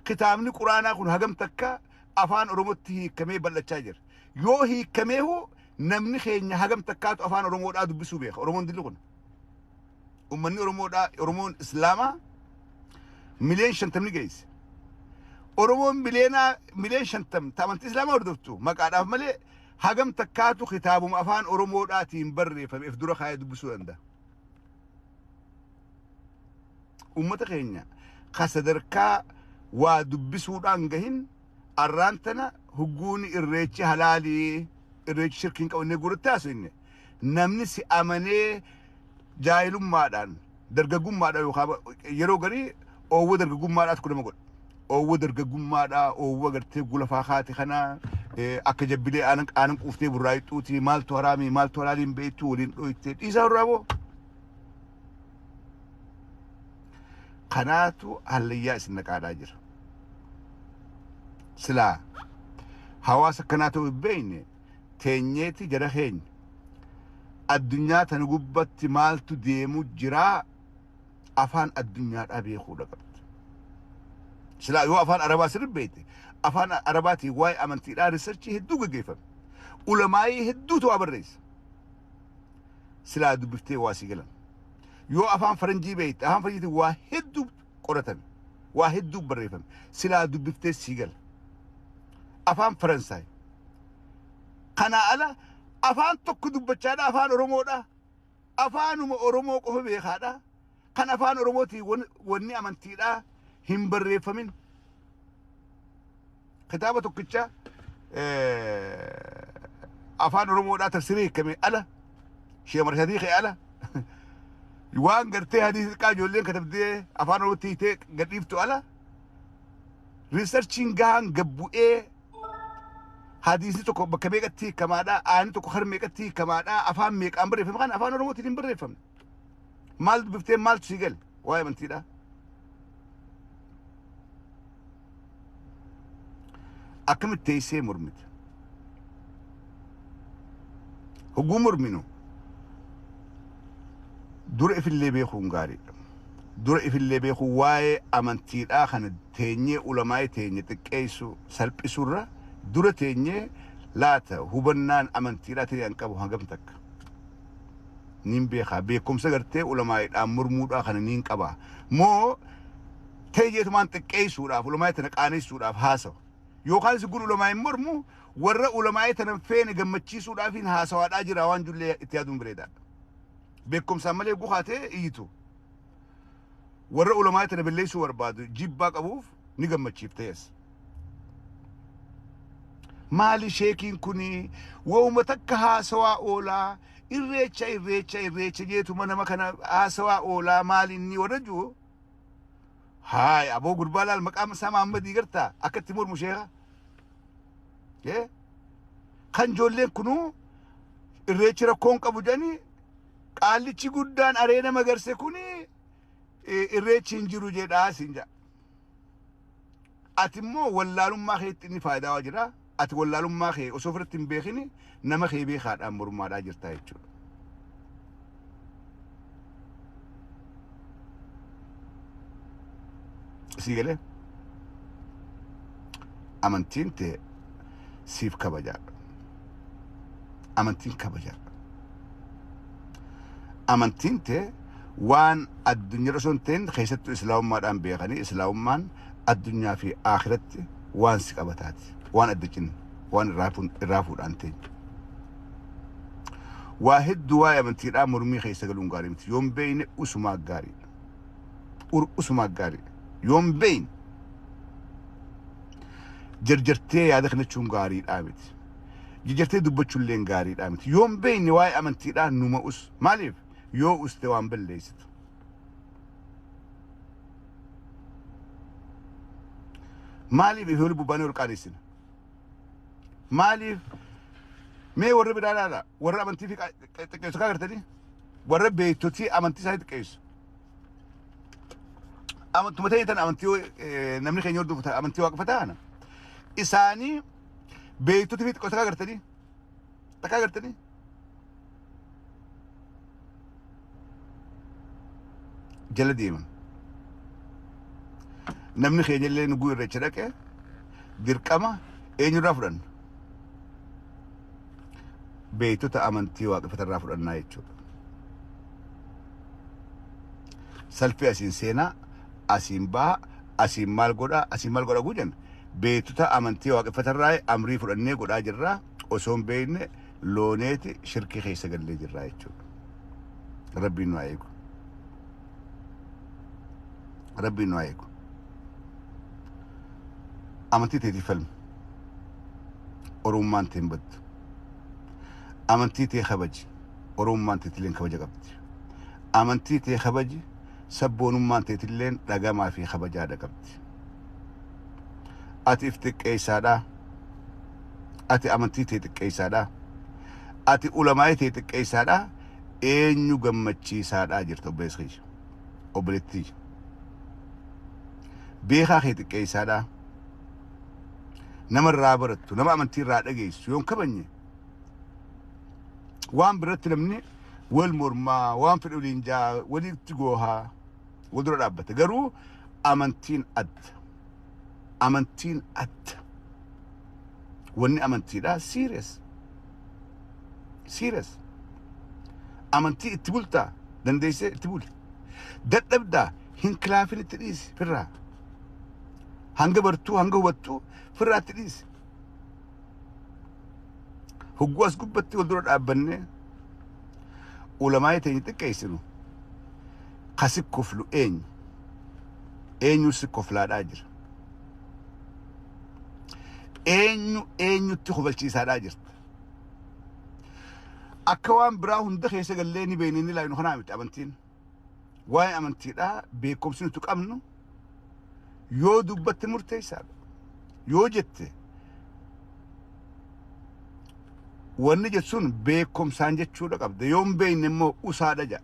Kitaabni Quraanaa kun hagam takka afaan Oromootti hiikamee bal'achaa jira? Yoo hiikameehu namni keenya hagam takkaatu afaan Oromoodhaa dubbisuu beeka? Oromoon dilli kun. Uummanni Oromoodhaa, Oromoon Islaamaa 50 miliyoona geesse. Oromoon 50 miliyoona ta amantii Islaamaa hordoftu maqaadhaaf malee hagam takkaatu kitaabuma afaan Oromoodhaatiin barreeffame if dura kaayee dubbisuu danda'a? Uummata keenya ka sadarkaa waa dubbisuudhaan gahin arraan tana hugguun irreechi halaalii, irreechi shirkiin qabannee guuratti haasofne, namni si amanee jaahilummaadhaan, dargaggummaadhaan yookaan yeroo garii oowwa dargaggummaadhaatu kun nama godha. Oowwa dargaggummaadhaa, oowwa gartee gulafaa kaate kana akka jabbilee aanan quuftee burraayixuuti, maaltu haraamii maaltu halaaliin beektu waliin dhoytee dhiisaa irraa boo. Kanaatu hallayyaa isin naqaadhaa jira. Silaa hawaasa akkanaa ta'uu hin beekne teenyeeti jara keenya addunyaa tana gubbatti maaltu deemu jiraa afaan addunyaadhaa beekuudha qabdi. Silaa yoo afaan Arabaa sirri beekte, afaan Arabaatiin waa'ee amantiidhaa research hedduu gaggeeffame. Ulamaayii hedduutu waa barreessa. Silaa dubbiftee waa sii galan. Yoo afaan Faranjii beekte, afaan Faranjiitiin waa hedduu qoratame. Waa hedduu barreeffame. Silaa dubbiftee sii gala. Afaan Faransaay. Kanaa ala afaan tokko dubbachaadha, afaan Oromoodha. Afaanuma Oromoo qofa beekaadha. Kan afaan Oromootiin wanni amantiidhaa hin barreeffamin. Kitaaba tokkicha afaan Oromoodhaa tafsirii hiikame ala Sheekh Marshadii kee ala waan gartee hadiisa xiqqaa ijoolleen katabdee afaan Oromootti hiitee gadhiiftu ala riisarchiin gahaan gabbu'ee hadiisni tokko bakka meeqatti hiikamaadha, aayni tokko har meeqatti hiikamaadha, afaan meeqaan barreeffame kan afaan Oromootiin hin barreeffamne. Maal dubbiftee maaltu sii gale waa'ee amantiidha. Akkamitti teessee mormite? Hogguu morminu dura ifillee beekuun gaariidha. Dura ifillee beekuu waa'ee amantiidhaa kana teenyee ulamaa'ii teenye xiqqeessuu salphisuurra dura teenyee laata hubannaan amantiidhaa ta'e an qabu hangam takka. Niin beekaa beekumsa gartee ulamaa'iidhaan mormuudhaa kana niin qabaa. Moo teeyyeetumaan xiqqeessuudhaaf ulamaa'ii tana qaanessuudhaaf haasawa. Yookaan si kun ulamaa'iin mormu warra ulamaa'ii tana feene gammachiisuudhaafiin haasawaadhaa jira waan jullee itti yaaduun bareedaadha. Beekumsaan malee guhaatee iyyitu. Warra ulamaa'ii tana balleessuu barbaadu jibbaa qabuuf ni gammachiiftees. Maali sheekiin kuni wooma takka haasawaa oolaa irreecha irreecha irreecha jeetuma nama kana haasawaa oolaa maali inni warra jiru. Haay aboo gurbaa laal maqaa isaa Mahammadii gartaa akka itti mormu sheeka. Kan ijoolleen kunuu irreechi rakkoon qabu jedhanii qaallichi guddaan areena magarse kuni irreechi hin jiru jedhaa siin jedha. Ati immoo wallaalummaa keetti inni faayidaa jira. Ati wallaalummaa kee osoo ofirratti hin beekini nama kee beekaadhaan mormaadhaa jirta jechuudha. Sii galee amantiin tee siif kabajaadha. Amantiin kabajaadha. Amantiin tee waan addunyaa osoo hin ta'in keessattuu islaamummaadhaan beekanii islaamummaan addunyaa fi akhiratti waan si qabataati. Waan adda cinne waan irraa fuudhaan ta'e. Waa hedduu waa'ee amantiidhaa mormii keessa galuun gaarii miti. Yoon beeyne usumaa gaariidha. Usumaa gaariidha. Yoon beeyne jarjartee yaada kennachuun gaariidhaa miti. Jarjartee dubbachuullee gaariidhaa miti. Yoon beeyne waa'ee amantiidhaa numa us. Maaliif? Yoo uste waan balleessitu. Maaliif ifee wali bubbaanee ol qaanessina? Maaliif mee warra biraa ilaala warra amantii fi xiqqeessu kaa gartanii warra beektotii amantii isaanii xiqqeessu. Amantuma ta'e tan amantii namni keenya hordofu amantii waaqeffataa kana. Isaanii beektotii fi xiqqeessu kaa gartanii takkaa gartanii jala deeman. Namni keenya illee nuguu irreecha dhaqe dirqama eenyurraa fudhanna? Beektota amantii waaqeffatarraa fudhannaa jechuudha. Salfii asiin seenaa, asiin baha, asiin maal godhaa, asiin maal godhaa guujan beektota amantii waaqeffatarraa amrii fudhannee godhaa jirraa osoo hin beekne looneeti shirkii keessa gallee jirraa jechuudha. Rabbiin nu haa eegu. Rabbiin nu haa eegu. Amantii teetiif falmi. Oromummaan tee hin baddu. Amantii tee kabaji. Oromummaan teetilleen kabaja qabdi. Amantii tee kabaji. Sabboonummaan teetilleen dhagamaa fi kabajaadha qabdi. Ati if xiqqeessaadha. Ati amantii tee xiqqeessaadha. Ati ulamaa'ii tee xiqqeessaadha. Eenyu gammachiisaadhaa jirta obboleessa kiyya. Obboleettii. Beekaa kee xiqqeessaadha. Nama irraa barattu, nama amantii irraa dhageessu yoon kabajne waan biratti namni wal mormaa, waan fedhe waliin jaa, walitti goohaa, wal dura dhaabbata. Garuu amantiin adda. Amantiin adda. Wanni amantiidha serious. Serious. Amantii itti bultaa dandeessee itti buli. Dadhabdaa hin kilaafin itti dhiisi firraa. Hanga bartuu hanga hubattuu firraa itti dhiisi. Hogguu as gubbatti wal dura dhaabbannee ulamaa'ii teenya xiqqeessinu kasi koflu eenyu? Eenyu si koflaadhaa jira? Eenyu eenyutti kofalchiisaadhaa jirta? Akka waan biraa hunda keessa gallee ni beekne ni laayinu kanaa miti amantiin. Waa'ee amantiidhaa beekumsi nuti qabnu yoo dubbatte murteessaadha. Yoo jette wanni jettu sun beekumsaan jechuudha qabda. Yoo hin beekne immoo usaadha jedha.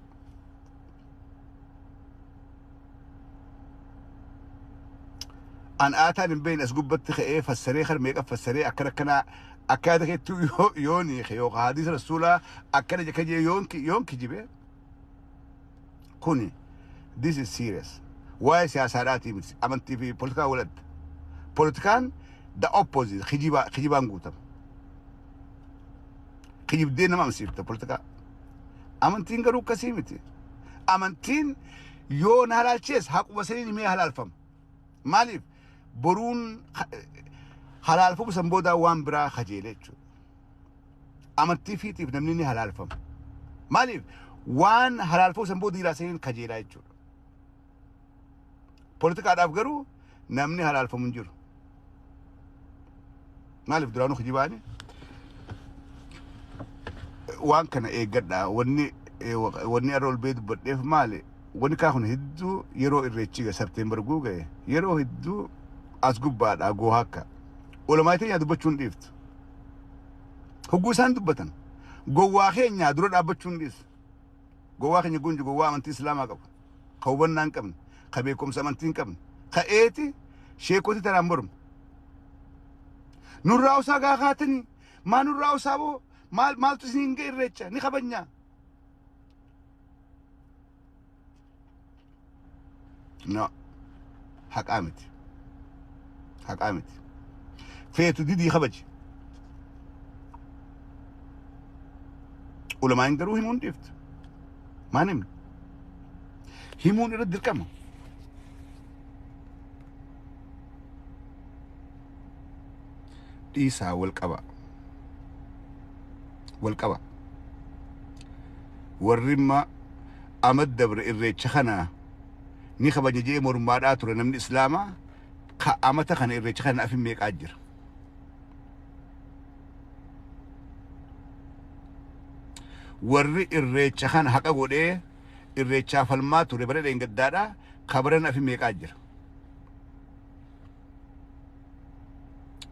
An aataan hin beekne as gubbatti ka'ee fassaree kan meeqa fassaree akkana akkanaa akka yaada keetti yoo ni yookaan hadiisa rasuulaa akkana jedha jee yoon kijibe kuni this is serious. Waa'ee siyaasaadhaatii miti amantii fi poolitikaa waladda. Poolitikaan the opposite kijibaan guutama. Kijibdee nama amansiifta poolitikaa. Amantiin garuu akkasii miti. Amantiin yoo na halaalchees haquma saniin himee halaalfama. Maaliif boruun halaalfamu san boodaa waan biraa kajeele jechuudha. Amantii fiitiif namni ni halaalfama. Maaliif waan halaalfamu san booda dhiiraa saniin kajeelaa jechuudha. Poolitikaadhaaf garuu namni halaalfamu hin jiru. Maaliif duraanuu kijibaani? Waan kana eeggadhaa wanni arra ol bee dubbadheef maali? Wanni kaa kun hedduu yeroo irreechi gahe September ga'e yeroo hedduu as gubbaadhaa goohaa akka ulamaa teenya dubbachuu hin dhiiftu. Hogguu isaan dubbatan gowwaa keenya dura dhaabbachuu hin dhiisu. Gowwaa keenya gunji gowwaa amantii islaamaa qabu. Ka hubannaa hin qabne, ka beekumsa amantii hin qabne, ka eeti sheekoti tanaan morma. Nurraa usaa gaa kaatanii maa nurraa usaa boo maal maaltu isin hin ga'e irreecha ni kabajnaa. No. Haqaa miti. Haqaa miti. Feetu didii kabaji. Ulamaan garuu himuun dhiiftu. Maan himne? Himuun irra dirqama. Dhiisaa wal qaba. Wal qaba. Warri imma amad dabre irreecha kana ni kabaja jee mormaadhaa ture namni islaamaa ka amata kana irreecha kana afin meeqaa jira. Warri irreecha kana haqa godhee irreechaa falmaa ture bara dheengaddaadhaa ka baran afin meeqaa jira.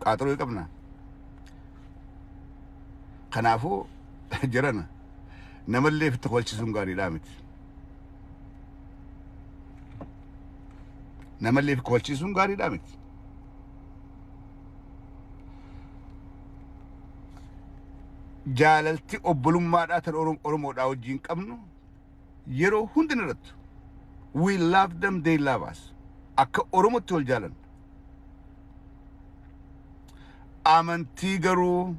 Qaaxiroo qabna. Kanaafuu jirana namallee fitti kolchisuun gaariidhaa miti. Namallee fi kolchisuun gaariidhaa miti. Jaalalti obbolummaadhaa tan Oromoodhaa wajjin qabnu yeroo hundi ni irrattu. We love them, they love us. Akka Oromootti wal jaalanna. Amantii garuu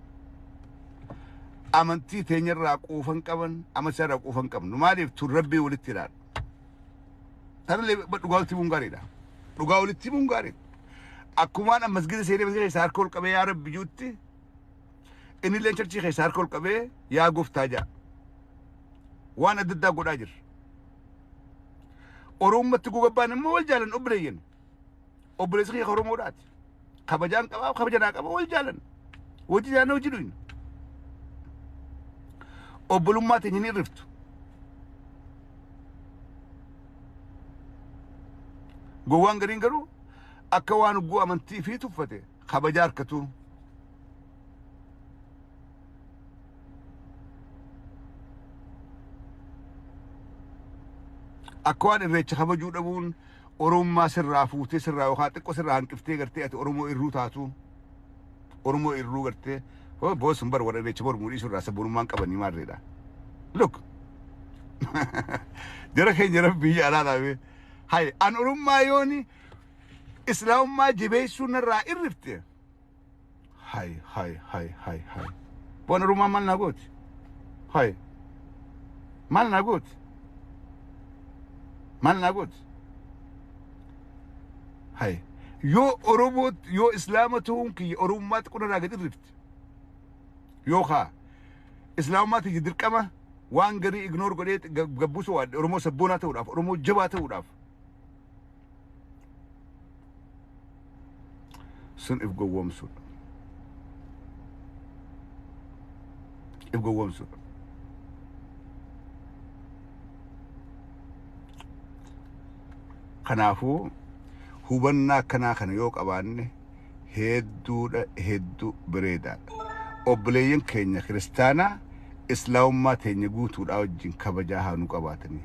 amantii teenyarraa quufan qaban amantii irraa quufan qabnu. Maaliif tun rabbii walitti hidhaadha. Tanallee dhugaa walitti himuun gaariidha. Dhugaa walitti himuun gaariidha. Akkumaan amma masgida seenee masgida keessaa harka ol qabee yaa rabbi juutti inni illee churchii keessaa harka ol qabee yaa gooftaa ja'a. Waan adda addaa godhaa jirra. Oromummaatti gugabbaan immoo wal jaalan obboleeyyan. Obboleessi kiyya Oromoodhaati. Kabajaan qabaa kabajanaa qaba wal jaalan. Hojii jaalan hojii dhuyna. Obbolummaa teenya ni irriftu. Gowwaan gariin garuu akka waan hogguu amantii fi tuffate kabajaa harkatu. Akka waan irreecha kabajuu dhabuun Oromummaa sirraa fuutee sirraa yookaan xiqqoo sirraa hanqiftee gartee ati Oromoo irruu taatu. Oromoo irruu gartee boos sun bar warra irreecha mormuu dhiisuu irraa sabboonummaan qabanii maarreedha. Look. Jara keenya rabbi biyya alaa dhaabee. Hay an Oromummaa yooni Islaamummaa jabeessuu narraa irrifte. Hay hay hay hay hay. Waan Oromummaa maal naa gooti? Hay. Maal naa gooti? Maal naa gooti? Hay. Yoo Oromoo yoo Islaama ta'uun kiyya Oromummaa xiqqoo narraa gadi irrifte. Yookaan Islaamummaa tiyya dirqama waan garii ignore godhee gabbisuu waadde Oromoo sabboonaa ta'uudhaaf Oromoo jabaa ta'uudhaaf. Sun if gowwoomsuudha. If gowwoomsuudha. Kanaafuu hubannaa akkanaa kana yoo qabaanne hedduudha hedduu bareedaadha. Obboleeyyan keenya kiristaanaa islaamummaa teenya guutuudhaa wajjin kabajaa haa nu qabaatanii.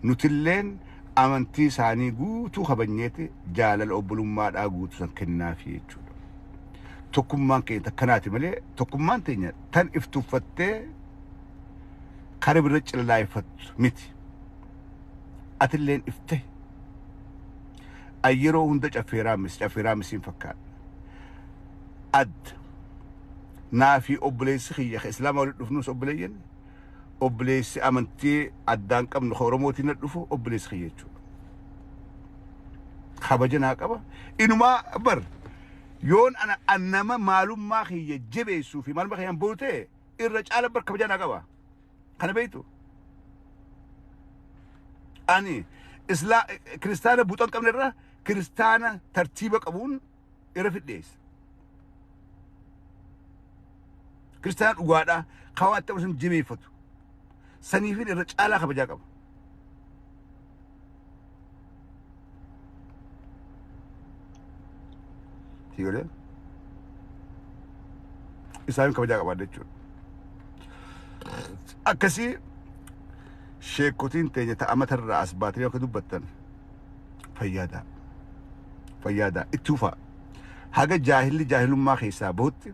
Nutilleen amantii isaanii guutuu kabajneeti jaalala obbolummaadhaa guutuu san kennaafi jechuudha. Tokkummaan keenya takkanaati malee tokkummaan teenya tan if tuffattee kara bira cillaayfattu miti. Atilleen ifte. Yeroo hunda caffeeraa misiin fakkaata. Adda. Naa fi obboleessi kiyya ka islaama walitti dhufnus obboleeyyan obboleessi amantii addaan qabnu ka Oromootiin na dhufu obboleessi kiyya jechuudha. Kabaja naa qaba. Inumaa bar yoon ana nama maalummaa kiyya jabeessuu fi maalummaa kiyyaan boonu ta'e irra caala bar kabaja naa qaba. Kana beektu. Ani islaa kiristaana buuxan qabne irra kiristaana tartiiba qabuun irra fidheessa. Kiristaana dhugaadhaa kawaa itti sun jabeeffatu. Saniifin irra caalaa kabajaa qaba. Tiyolee isaan kabajaa qabaadha jechuudha. Akkasii sheekotiin teenya ta'a matarraa as baatanii akka dubbattan fayyaadaa. Fayyaadaa itti ufaa. Haga jaahilli jaahilummaa keessaa bahutti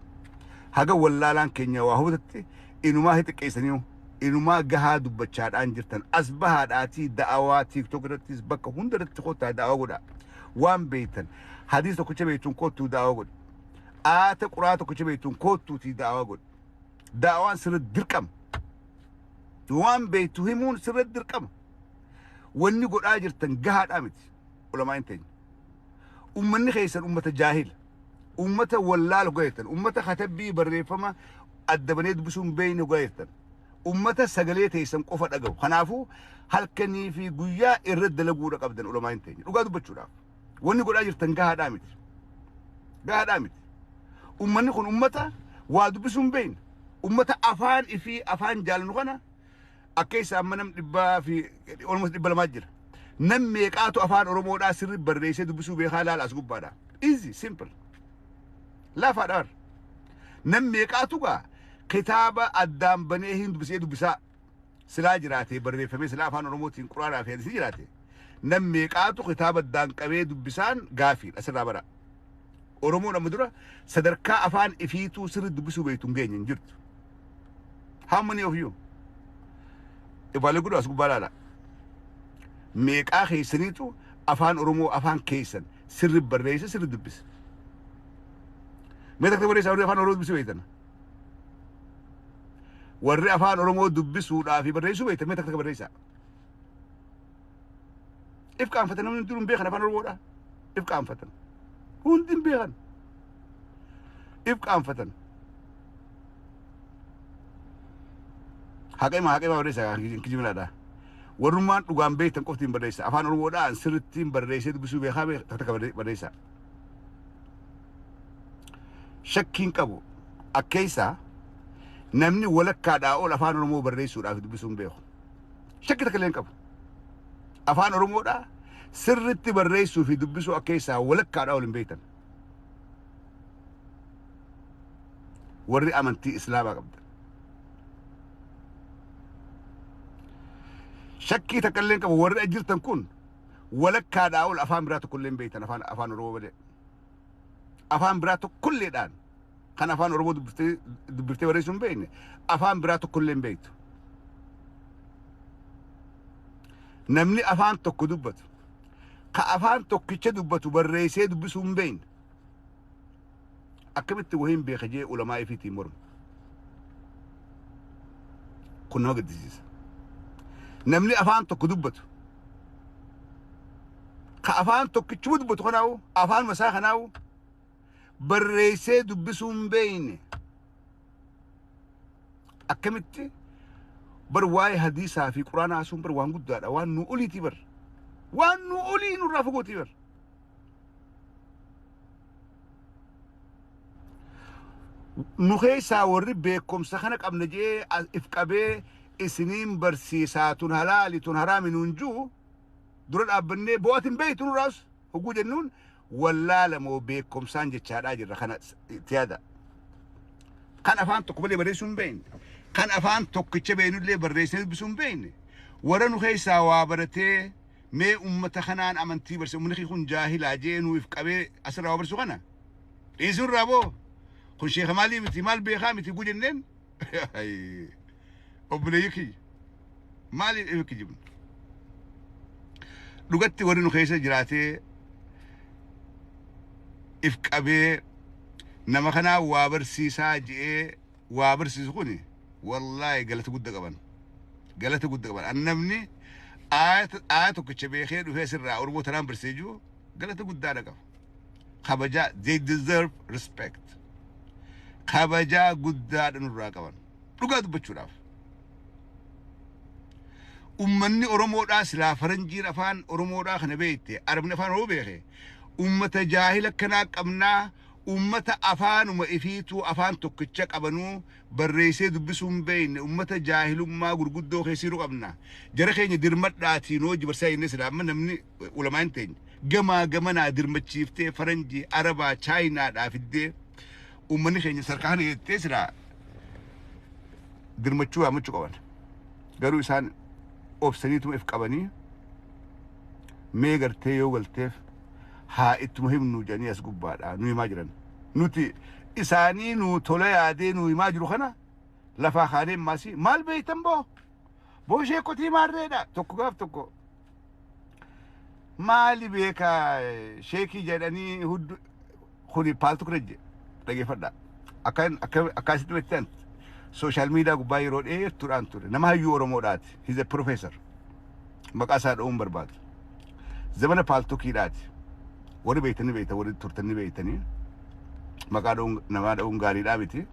haga wallaalaan keenya waa hubatutti inumaa xiqqeessanii inumaa gahaa dubbachaadhaan jirtan as bahaadhaatii da'awaa TikTok irrattis bakka hunda irratti kottaa da'awaa godha. Waan beektan hadiis tokkicha beektuun kottuu da'awaa godha. Aata quraa tokkicha beektuun kottuutii da'awaa godha. Da'awaan sirri dirqama. Waan beektu himuun sirri dirqama. Wanni godhaa jirtan gahaadhaa miti. Ulamaa hin teenya. Uummanni keessan uummata jaahila. Uummata wallaala godhatan. Uummata katabbii barreeffama adda banee dubbisuu hin beekne godhatan. Uummata sagalee teessan qofa dhaga'u. Kanaafuu halkanii fi guyyaa irra dalaguudha qabdan ulamaa hin teenya. Dhugaa dubbachuudhaaf. Wanni godhaa jirtan gahaadhaa miti. Gahaadhaa miti. Uummanni kun uummata waa dubbisuu hin beekne. Uummata afaan ifii afaan jaalannu kana akka isa amma nam dhibbaa fi almost 200 jira. Nam meeqaatu afaan Oromoodhaa sirri barreessee dubbisuu beekaa ilaala as gubbaadha. Easy, simple. Laafaadha bar. Nam meeqaatu gaa kitaaba addaan banee hin dubbisee dubbisaa silaa jiraate barreeffamee silaa afaan Oromootiin quraanaa fi hadisii jiraate. Nam meeqaatu kitaaba addaan qabee dubbisaan gaafiidha asirraa bara. Oromoon amma dura sadarkaa afaan ifiituu sirri dubbisuu beektu hin geenye hin jirtu. How many of you? Ifaalee godhu as gubbaa ilaala. Meeqaa keessaniitu afaan Oromoo afaan keessan sirri barreesse sirri dubbise. Mee takka barreessa warri afaan Oromoo dubbisuu beektan. Warri afaan Oromoo dubbisuudhaa fi barreessuu beektan mee takka barreessaa. If qaanfatan namni hundinuu hin beekan afaan Oromoodha. If qaanfatan. Hundi hin beekan. If qaanfatan. Haqeema haqeema barreessaa kijibinaadha. Warrummaan dhugaan beektan qofti hin barreessa. Afaan Oromoodhaan sirriitti hin barreessee dubbisuu beekaa takka barreessaa. Shakkiin qabu akkeessaa namni walakkaadhaa ol afaan Oromoo barreessuudhaaf dubbisuu hin beeku. Shakki takka illee hin qabu. Afaan Oromoodhaa sirriitti barreessuu fi dubbisuu akkeessaa walakkaadhaa ol hin beektan. Warri amantii Islaamaa qabdan. Shakkii takka illee hin qabu warri jirtan kun walakkaadhaa ol afaan biraa tokko illee hin beektan afaan Oromoo malee. Afaan biraa tokkolleedhaan kan afaan Oromoo dubbiftee barreessuu hin beekne afaan biraa tokkollee hin beektu. Namni afaan tokko dubbatu ka afaan tokkicha dubbatu barreessee dubbisuu hin beekne akkamitti wahiin beeka jee ulamaa ifiitiin morma. Kun nama gaddisiisa. Namni afaan tokko dubbatu ka afaan tokkichuma dubbatu kanaawu afaan masaa kanaawu barreessee dubbisuu hin beekne akkamitti bar waa'ee hadiisaa fi quraanaa haasuun bar waan guddaadha waan nu oliitii bar waan nu olii nurraa fagootii bar. Nu keessaa warri beekumsa kana qabna jee if qabee isiniin barsiisaa, tun halaali, tun haraami nuun juu dura dhaabbannee bo'atin beeytu nurraas hogguu jennuun wallaalamoo beekumsaan jechaadhaa jirra kana itti yaada. Kan afaan tokko malee barreessuu hin beekne, kan afaan tokkicha beeknullee barreessee dubbisuu hin beekne, warra nu keessaa waa baratee mee ummata kanaan amantii barsiisa, uummanni kun jaahilaa jee nuuf qabee asirraa waa barsiisu kana dhiisuu irraa boo kun sheeka maalii miti, maal beekaa miti guu jenneen, obboleeyyi kiyya, maaliif kijibnu? Dhugatti warri nu keessa jiraatee if qabee nama kanaa waa barsiisaa je'ee waa barsiisu kuni wallaahi galata gudda qaban, galata gudda qaban. An namni aaya tokkicha beekee dhufee asirraa Oromoo tanaan barsiisee jiru galata guddaadha qaba, kabajaa. They deserve respect. Kabajaa guddaadha nurraa qaban. Dhugaa dubbachuudhaaf, ummanni Oromoodhaa silaa faranjiin afaan Oromoodhaa kana beekte, Arabni afaan Oromoo beeke, ummata jaahila akkanaa qabnaa, ummata afaanuma ifiituu afaan tokkicha qabanuu barreessee dubbisuu hin beekne, ummata jaahilummaa gurguddoo keessiiru qabna, jara keenya dirmadhaatii noo barsiisaa jennee silaa amma namni ulamaa hin teenye gamaa gamanaa dirmachiiftee faranjii, Arabaa, Chaayinaadhaa fiddee ummanni keenya sarkaa kana jettee silaa dirmachuu yaamachuu qaban. Garuu isaan obsaniituma if qabanii mee gartee yoo galteef haa ittuma himnu jedhanii as gubbaadha nu himaa jiran. Nuti isaanii nu tola yaadee nu himaa jiru kana lafaa kaanee maasii maal beektan boo boo sheekotii maarreedha. Tokko gaaf tokko maali beekaa sheekii jedhanii huddu kuni paaltu kireje dhageeffadha. Akka akka akkasitti beektan social media gubbaa yeroo dheertuudhaan ture nama hayyuu Oromoodhaati. He's a professor. Maqaa isaa dha'uun barbaadu. Zamana paaltokiidhaati. Warri beektanii beektan, warri turtanii beektanii, maqaa dha'uun namaa dha'uun gaariidhaa miti.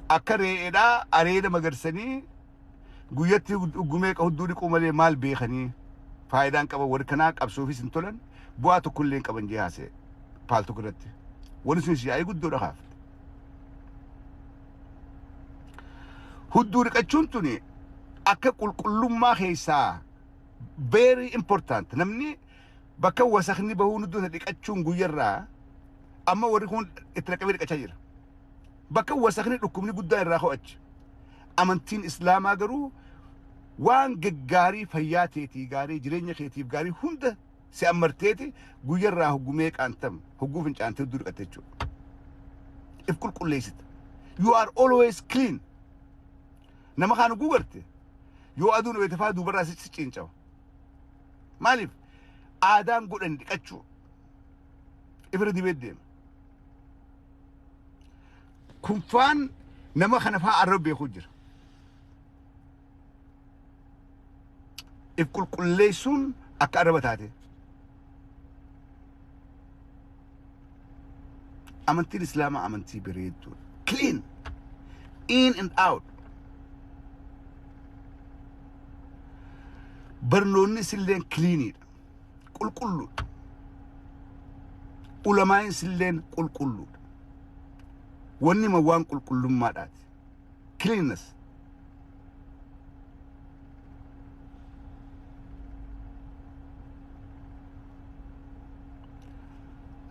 Akka re'eedhaa areeda magarsanii guyyatti gumee hudduu dhiquu malee maal beekanii, faayidaan qaban, warri kanaa qabsoofis hin tolan, bu'aa tokkollee hin qaban jee haasa'e paaltok irratti. Wanni sunis yaa'ii guddoodha kaafte. Hudduu dhiqachuun tuni akka qulqullummaa keessaa very important. Namni bakka wasakni bahuun hudduu dhiqachuun guyyarraa amma warri kun itti naqamee dhiqachaa jira. Bakka wasakni dhukkubni guddaa irraa ho'achi. Amantiin Islaamaa garuu waan gaggaarii fayyaa teetii gaarii, jireenya keetiif gaarii hunda si ammarteeti guyyarraa hoggumee qaantam hogguu fincaantee hudduu dhiqatte jechuudha. If qulqulleessita. You are always clean. Nama kaan hogguu garte yoo aduun dho'ete faa duubarraa si ciincawa. Maaliif? Aadaan godhan dhiqachuu. Ifirra dibee deema. Kun faan nama kana faa arraba beekuu jira. If qulqulleessuun akka arraba taate. Amantiin Islaamaa amantii bareedduudha. Clean. In and out. Barnoonni isilleen cleaniidha. Qulqulluudha. Ulamaa'in silleen qulqulluudha. Wanni ma waan qulqullummaadhaati. Cleanness.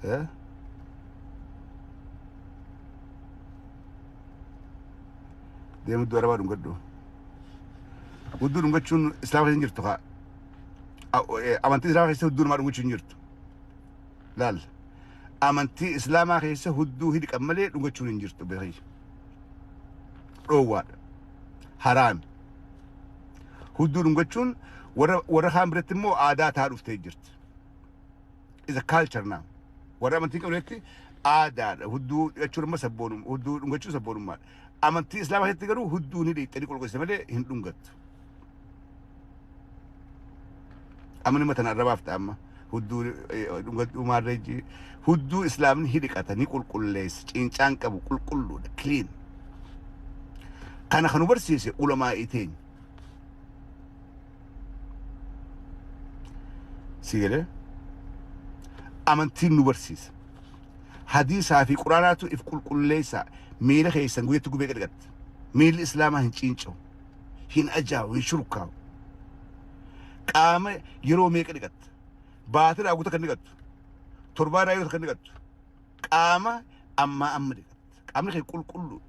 Eh? Deemu iddoo arabaa dhungadhu. Hudduu dhungachuun Islaama keessa hin jirtu kaa. Amantii Islaamaa keessa hudduu namaa dhungachuu hin jirtu. Laal. Amantii Islaamaa keessa hudduu hidhi malee dhungachuun hin jirtu beekii. Dhoowwaadha. Haraami. Hudduu dhungachuun warra kaan biratti immoo aadaa ta'aa dhuftee jirti. Is a culture now. Warra amantii qabnetti aadaadha. Hudduu dhiqachuun amma sabboonummaa, hudduu dhungachuun sabboonummaadha. Amantii Islaamaa keessatti garuu hudduu ni dhiqxanii qulqulleessite malee hin dhungattu. Amma nama tana arrabaaf ta'a amma. Hudduu dhungadhuu maarreejji. Hudduu Islaamni ni dhiqata, ni qulqulleessa, cincaan qabu, qulqulluudha, clean. Kana kan nu barsiise ulamaa'ii teenya. Si galee amantiin nu barsiisa. Hadiisaa fi Quraanaatu if qulqulleessa. Miila keessan guyyatti gubee dhiqatta. Miilli Islaamaa hin ciinca'u, hin ajaa'u, hin shurkaa'u. Qaama yeroo meeqa dhiqatta? Baatiraa guutuu kan dhiqattu. Torbaanaa yeroo kan dhiqattu. Qaama ammaa amma dhiqatta. Qaamni kee qulqulluu.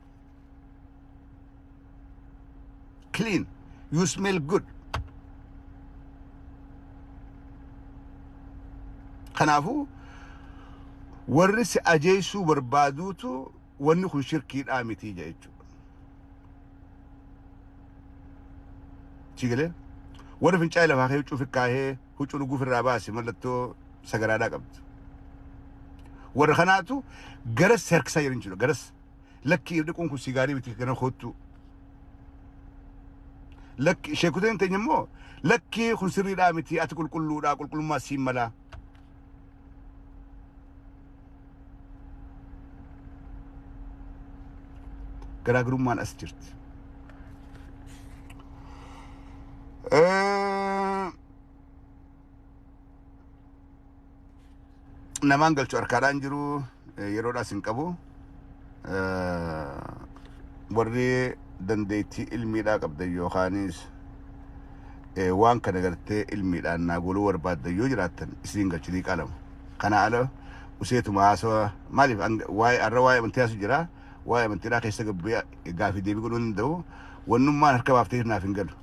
Clean. You smell good. Kanaafuu warri si ajeessuu barbaaduutu wanni kun shirkiidhaa miti jechuudha. Si galee? Warri fincaa'ee lafaa kee huccuu fikkaahee huccuu dhuguuf irraa baase mallattoo sagaraadhaa qabdi. Warra kanaatu garas si harkisaa jiran jechuudha. Garas lakkii dhiquun kun si gaarii miti gara koottuu. Lakki sheekuteen teenya immoo lakkii kun sirriidhaa miti, ati qulqulluudhaa, qulqullummaa siin malaa. Garaagarummaan as jirti. Namaan galchu harkaadhaan jiru, yeroodhaas hin qabu. Warri dandeettii ilmiidhaa qabdan yookaanis waan kana gartee ilmiidhaan naa goluu barbaaddan yoo jiraattan isiniin galchu diiqaa lama. Kana ala useetuma haasawa maaliif waa'ee arra waa'ee amantii haasu jira, waa'ee amantiidhaa keessa gabbee gaafii deebii godhuu hin danda'u, wannummaan harka baaftee naaf hin galu.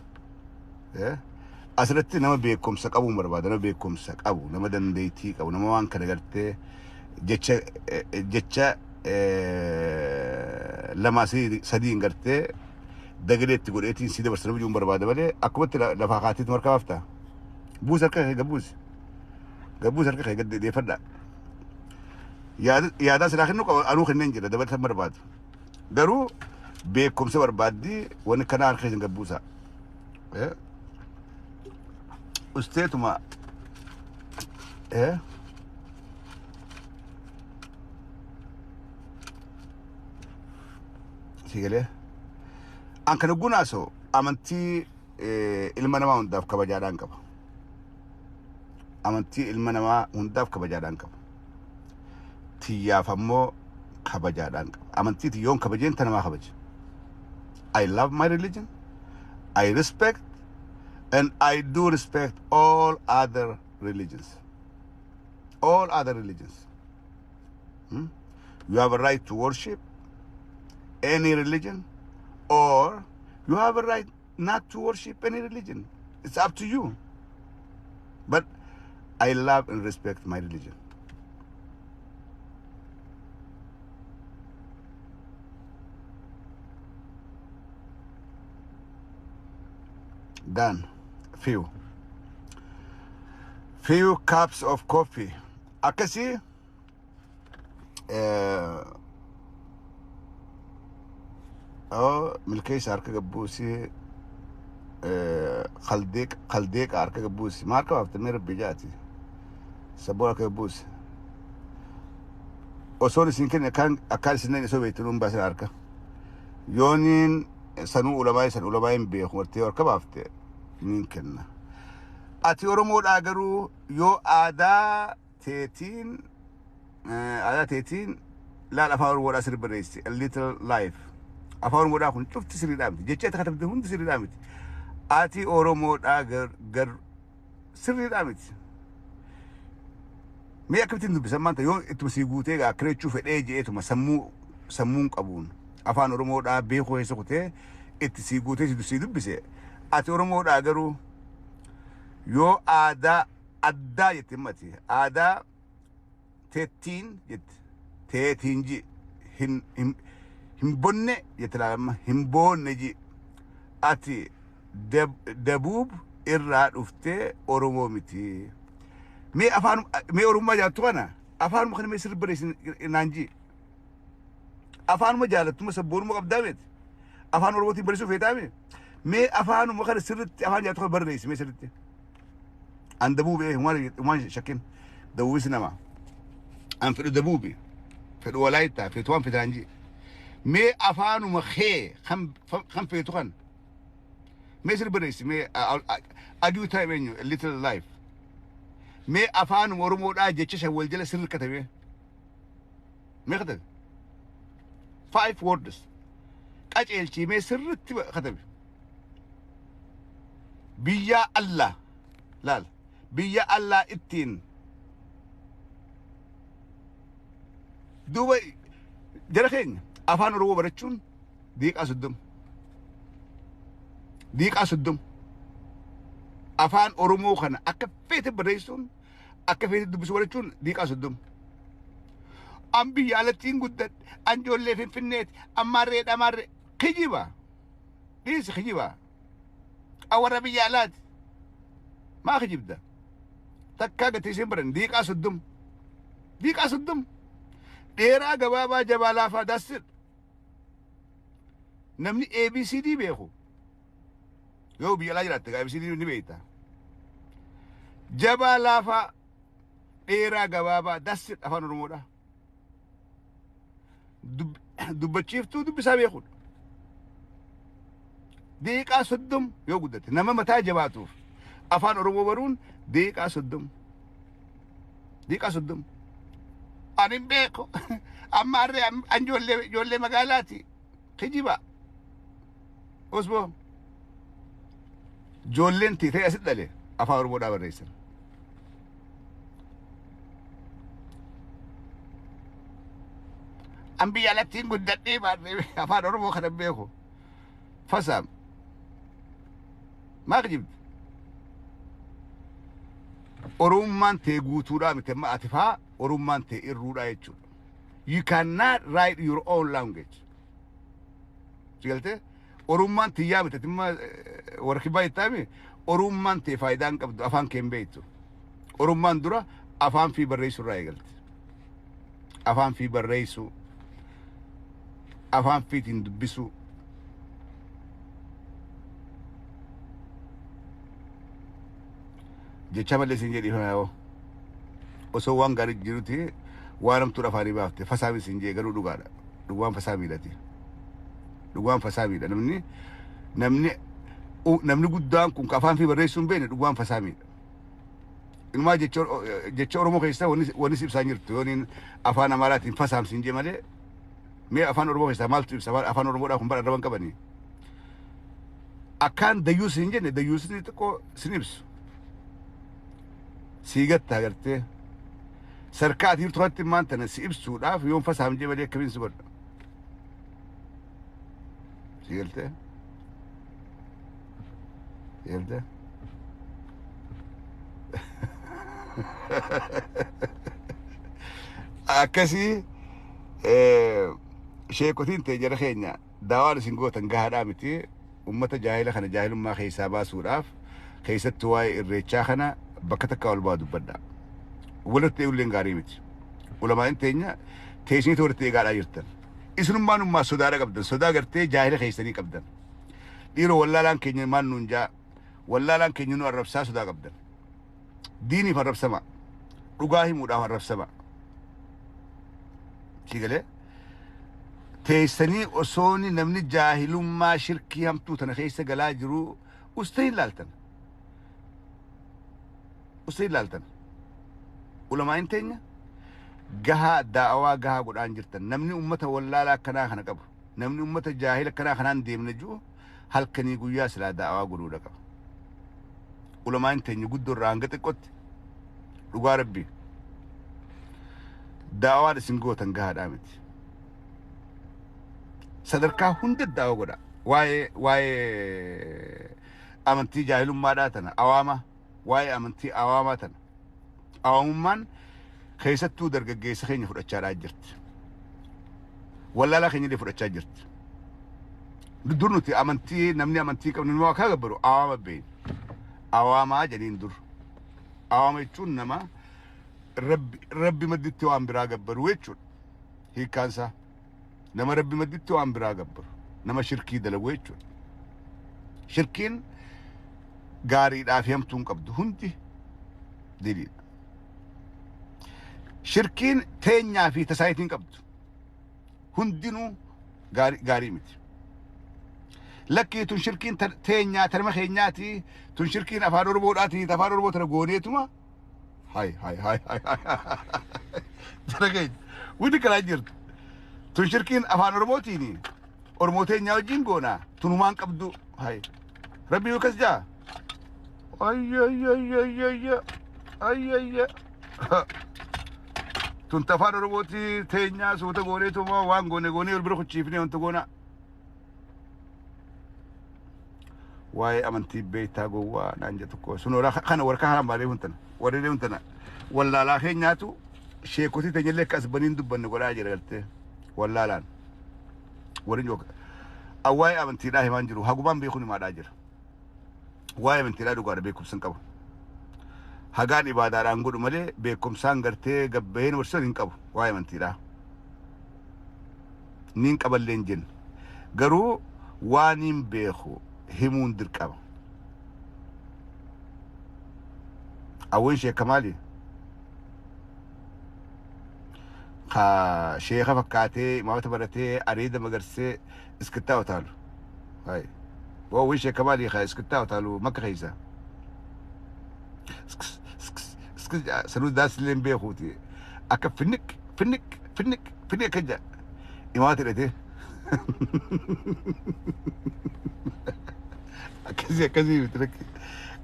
Asirratti nama beekumsa qabu barbaada, nama beekumsa qabu, nama dandeettii qabu, nama waan kana gartee jecha jecha lamaa sadiin gartee dagalee itti godheetiin si dabarsa nama jiruun barbaada malee akkumatti lafaa kaateetu harka baafta. Buusi harka kee gabbuusi. Gabbuusi harka kee gad deeffadha. Yaadaa silaa kennuu qaba, anuu kenneen jira, dabalatan barbaadu. Garuu beekumsa barbaaddi wanni kanaa, harka keessan gabbuusaa. Usteetuma si galee an kana gunaasoo amantii ilma namaa hundaaf kabajaadhaan qaba. Amantii ilma namaa hundaaf kabajaadhaan qaba. Tiyyaaf ammoo kabajaadhaan qaba. Amantii tiyyoon kabajeen ta namaa kabaja. I love my religion. I respect and I do respect all other religions. All other religions. You have a right to worship any religion or you have a right not to worship any religion. It's up to you. But I love and respect my religion. Done. Few. Few cups of coffee. Akkasii oh, milkeessa harka gabbuusii, kaldeeqa harka gabbuusi. Maal harka baaftamee rabbi jaati. Sabboon harka gabbuusi. Osoon isin kenne akkaan akkaan isin osoo beektu nuun baasin harka. Yooniin sanuu ulamaa san ulamaa hin beeku martee harka baafte niin kenna. Ati Oromoodhaa garuu yoo aadaa teetiin aadaa teetiin laal afaan Oromoodhaa sirri barreessi, a little life. Afaan Oromoodhaa kun cufti sirriidhaa miti. Jecha itti katabde hundi sirriidhaa miti. Ati Oromoodhaa gar sirriidhaa miti. Mee akkamittiin dubbisan maanta yoo ittuma sii guutee egaa akkana jechuu fedhee je'eetuma sammuu sammuun qabuun afaan Oromoodhaa beekuu keessa kutee itti sii guutee sii dubbise, ati Oromoodhaa garuu yoo aadaa addaa jette himmati aadaa teettiin jette teetiin ji hin hin hin bonne jette laalamma hin boonne ji ati dabuub irraa dhuftee Oromoo miti. Mee afaan mee Oromummaa jaallattu kana afaanuma kana mee sirri barreessi naan ji. Afaanuma jaalattuma sabboonuma qabdaa miti. Afaan Oromootiin barreessuu feetaa miti. Mee afaanuma kana sirritti afaan jaallattu kana barreessi mee sirritti. An dabuube waan shakkin dabuubis nama. An fedhu dabuubi, fedhu Walaayittaa, feetu waan feetaan ji. Mee afaanuma kee kan feetu kan mee sirri barreessi, mee aduu time eenyu a little life. Mee afaanuma Oromoodhaa jecha shan wal jala sirri katabee. Mee katabi. Five words. Qaceelchii mee sirritti katabi. Biyya Allah. Laal. Biyya Allah ittiin. Duuba jara keenya afaan Oromoo barachuun daqiiqaa 30. Daqiiqaa 30. Afaan Oromoo kana akka feete barreessuun, akka feete dubbisuu barachuun daqiiqaa 30. An biyya alattiin guddadhe, an ijoollee Finfinneeti, ammaarree dhamaarree. Kijiba. Dhiisi kijiba. An warra biyya alaati. Maa kijibda? Takkaa gatii isin baran daqiiqaa 30. Daqiiqaa 30. Dheeraa, gabaabaa, jabaa, laafaa, that's it. Namni ABCD beeku. Yoo biyya alaa jiraatte ABCD ni beekta. Jabaa, laafaa, dheeraa, gabaabaa, that's it, afaan Oromoodha. Dubbachiiftuu dubbisaa beekudha. Daqiiqaa 30 yoo guddate nama mataa jabaatuuf afaan Oromoo baruun daqiiqaa 30. Daqiiqaa 30. Ani hin beeku. Amma harree an ijoollee magaalaati. Kijiba. Osboo. Ijoolleen ta'e asitti dhale afaan Oromoodhaa barreessan. An biyya alattiin guddadhee baadhee afaan Oromoo kana beeku. Fasaam. Maa kijibdi? Oromummaan tee guutuudhaa miti, amma ati faa Oromummaan tee irruudhaa jechuudha. You cannot write your own language. Si galtee? Oromummaan tiyyaa miti, ati imma warra kibbaa jettaami, Oromummaan tee faayidaa hin qabdu, afaan kee hin beektu. Oromummaan dura afaan fi barreessuu irraa eegalti. Afaan fi barreessuu. Afaan fiitiin dubbisuu. Jecha malee isin jedhii yoo osoo waan gaarii jiruti waan hamtuun afaanii baafte fasaami isin jee, garuu dhugaadha. Dhugaan fasaa miidhati. Dhugaan fasaa miidha. Namni guddaan kun ka afaan fi barreessuu hin beekne dhugaan fasaa miidha. Inumaa jecha Oromoo keessaa wanni si ibsaa hin jirtu yooniin afaan Amaaraatiin fasaamsi hin jee malee, mee afaan Oromoo keessaa maaltu ibsa? Afaan Oromoodhaa kun bara arraban qabanii. Akkaan dayyuus hin jenne, dayyuusni xiqqoo sin ibsu. Sii gatta agartee. Sarkaa ati jirtu kanatti maan tana si ibsuudhaaf yoon fasaam jee malee akkamiin si godha? Si galtee? Si galtee? Akkasii sheekotiin ta'e, jara keenya, daawaan isin gootan gahaadhaa miti. Ummata jaahila kana jaahilummaa keessaa baasuudhaaf, keessattuu waa'ee irreechaa kana bakka takka ol baa dubbadha. Walitti eeguulleen gaarii miti. Ulamaa'in teenya teessanii walitti eegaadhaa jirtan. Isinummaan ummaa sodaadha qabdan. Sodaa gartee jaahila keessanii qabdan. Dhiiroo, wallaalaan keenya maal nuun jaa, wallaalaan keenya nu arrabsaa sodaa qabdan. Diiniif arrabsama. Dhugaa himuudhaaf arrabsama. Si galee? Teessanii osooni namni jaahilummaa shirkii hamtuu tana keessa galaa jiru ustee hin laaltan. Ustee hin laaltan. Ulamaa'in teenya gahaa daa'awaa gahaa godhaan jirtan. Namni ummata wallaalaa akkanaa kana qabu, namni ummata jaahila akkanaa kanaan deemne jiru halkanii guyyaa silaa daa'awaa godhuudha qaba. Ulamaa'in teenya guddoo irraa hanga xiqqootti, dhugaa rabbii, daawaan isin gootan gahaadhaa miti. Sadarkaa hunda daawa godha. Waa'ee amantii jaahilummaadhaa tana awaama, waa'ee amantii awaamaa tana. Awaamummaan keessattuu dargaggeessa keenya fudhachaadhaa jirti. Wallaalaa keenya illee fudhachaa jirti. Dur nuti amantii, namni amantii qabnu nama akka gabbaru awaama beekna. Awaamaa jedhaniin dur. Awaama jechuun nama rabbi madditti waan biraa gabbaru jechuudha. Hiikkaan isaa nama rabbi madditti waan biraa gabbaru, nama shirkii dalagu jechuudha. Shirkiin gaariidhaa fi hamtuu hin qabdu, hundi diliidha. Shirkiin teenyaa fi tasaayitiin qabdu hundinuu gaarii miti. Lakkii, tun shirkiin teenyaa tarma keenyaati, tun shirkiin afaan Oromoodhaati, afaan Oromoo tana gooneetuma. Hay hay hay hay, jara keenya, Wanti karaa jirtu. Tun shirkiin afaan Oromootiini. Oromoo teenyaa wajjin goona. Tunumaan qabdu. Hai. Rabbi yoo kas jaa. Ayyayyayyayyayya. Ayyayya. Tun afaan Oromootii teenyaa suuta gooneetuma waan goone goonee wal bira kuchiifnee wanta goona. Waa'ee amantii beektaa gowwaa naan jedhu tokko sun kana warra kana baalee huntana warri huntana wallaalaa keenyaatu sheekotii teenyallee akka as baniin dubbanne godhaa jira galtee wallaalaan warri jooka. Waa'ee amantiidhaa himaan jiru hagumaan beekuun himaadhaa jira. Waa'ee amantiidhaa dhugaadha beekumsa hin qabu. Hagaan ibaadaadhaan godhu malee beekumsaan gartee gabbaheen barsiisan hin qabu waa'ee amantiidhaa. Niin qaballee hin jenne. Garuu waan hin beeku himuun dirqama. Awween sheeka maali? Ka sheeka fakkaatee imaamata baratee areeda magarsee iskittaa utaalu. Hai. Awween sheeka maali? Ka iskittaa utaalu makka keessa. Sanuu daansillee hin beekuuti. Akka finniq finniq finniq finniq akka jedha. Imaamata hidhatee. Akkasii akkasii miti rakki.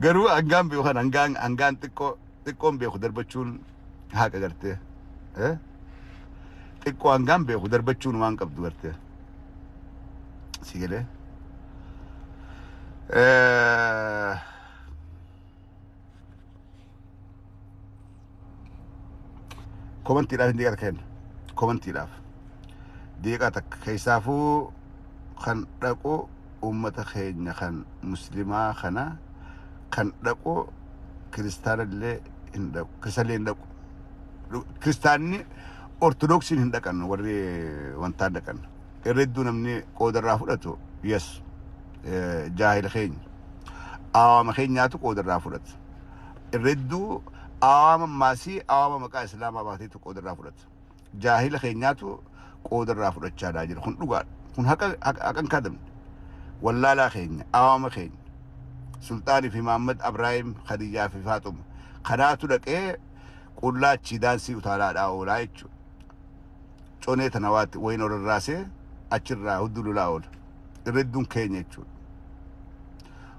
Garuu hangaan beeku kan hangaan hangaan xiqqoo xiqqoon beeku darbachuun haqa gartee. Xiqqoo hangaan beeku darbachuun waan qabdu gartee. Si galee. Komantiidhaaf hin deeqata kenna. Komantiidhaaf. Deeqaa takka keessaafuu kan dhaqu uummata keenya kan muslimaa kana kan dhaqu kiristaanallee hin dhaqu. Kiristaanillee hin dhaqu. Kiristaanni ortodoksiin hin dhaqan warri wantaan dhaqan. Irra hedduu namni qoodarraa fudhatu yes jaahila keenya. Awaama keenyaatu qoodarraa fudhata. Irra hedduu awaama maasii awaama maqaa islaamaa baateetu qoodarraa fudhata. Jaahila keenyaatu qoodarraa fudhachaadhaa jira. Kun dhugaadha. Kun haqa haqa hin kaadamne. Wallaalaa keenya awaama keenya. Sulxaanii fi Mahammad Abraahim Khadijaa fi Faaxuma. Kanaatu dhaqee qullaa achii daansii utaalaadhaa oolaa jechuudha. Conee tana waatti wayin orarraasee achirraa hudduu lolaa oola. Irra hedduun keenya jechuudha.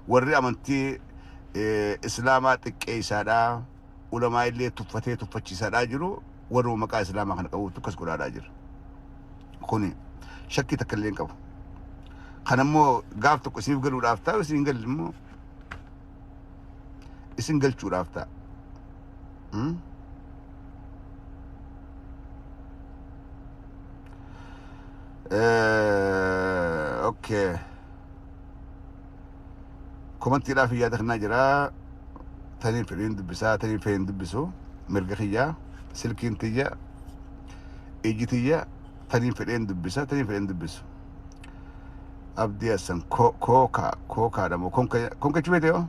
Warri amantii islaamaa xiqqeessaadhaa ulamaa illee tuffatee tuffachiisaadhaa jiru warruma maqaa islaamaa kana qabuutu akkas godhaadhaa jira. Kuni shakkii takka illee hin qabu. Kanammoo gaaf tokko isiniif galuudhaaf ta'a isin hin galle immoo isin galchuudhaaf ta'a. Okay. Komantiidhaaf yaada kennaa jira. Taniin fedhiin dubbisaa, taniin fedhiin dubbisu. Mirga kiyyaa, silkiin tiyya, iji tiyya, taniin fedheen dubbisa, taniin fedheen dubbisu. Abdii Hassan kookaa kookaadha moo konka konka jechuu beekte yoo?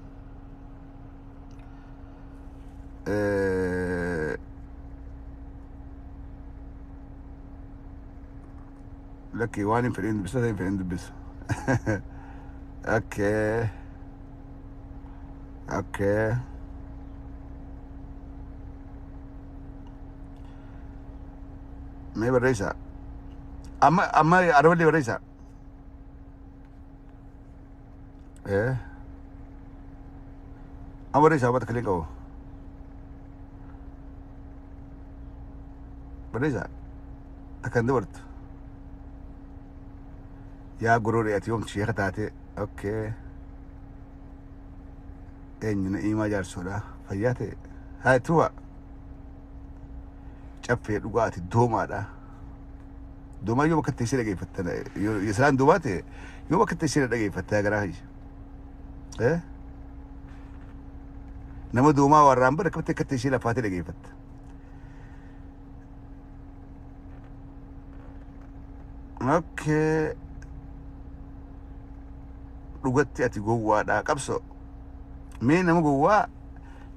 Lakki waan hin fedhin dubbisa hin fedhin dubbisa. Okay. Okay. Mee barreessaa. Amma amma araballee barreessaa. Amma barreessaa bakka illee qabu. Barreessaa. Takka hin dabartu. Yaa gororee ati yoomti sheeka taate. Okay. Eenyu na imaa jaarsoodha. Fayyaa ta'e. Haa tuwa. Caffee dhugaa ati doomaadha. Doomaa yoo bakka teessee dhageeffatta yoo isaan doomaa ta'e yoo bakka teessee dhageeffatta garaa kiyya. Nama doomaa warraan bara akkamitti akka teessee lafaatee dhageeffatta. Okay. Dhugatti ati gowwaadha qabso. Mee nama gowwaa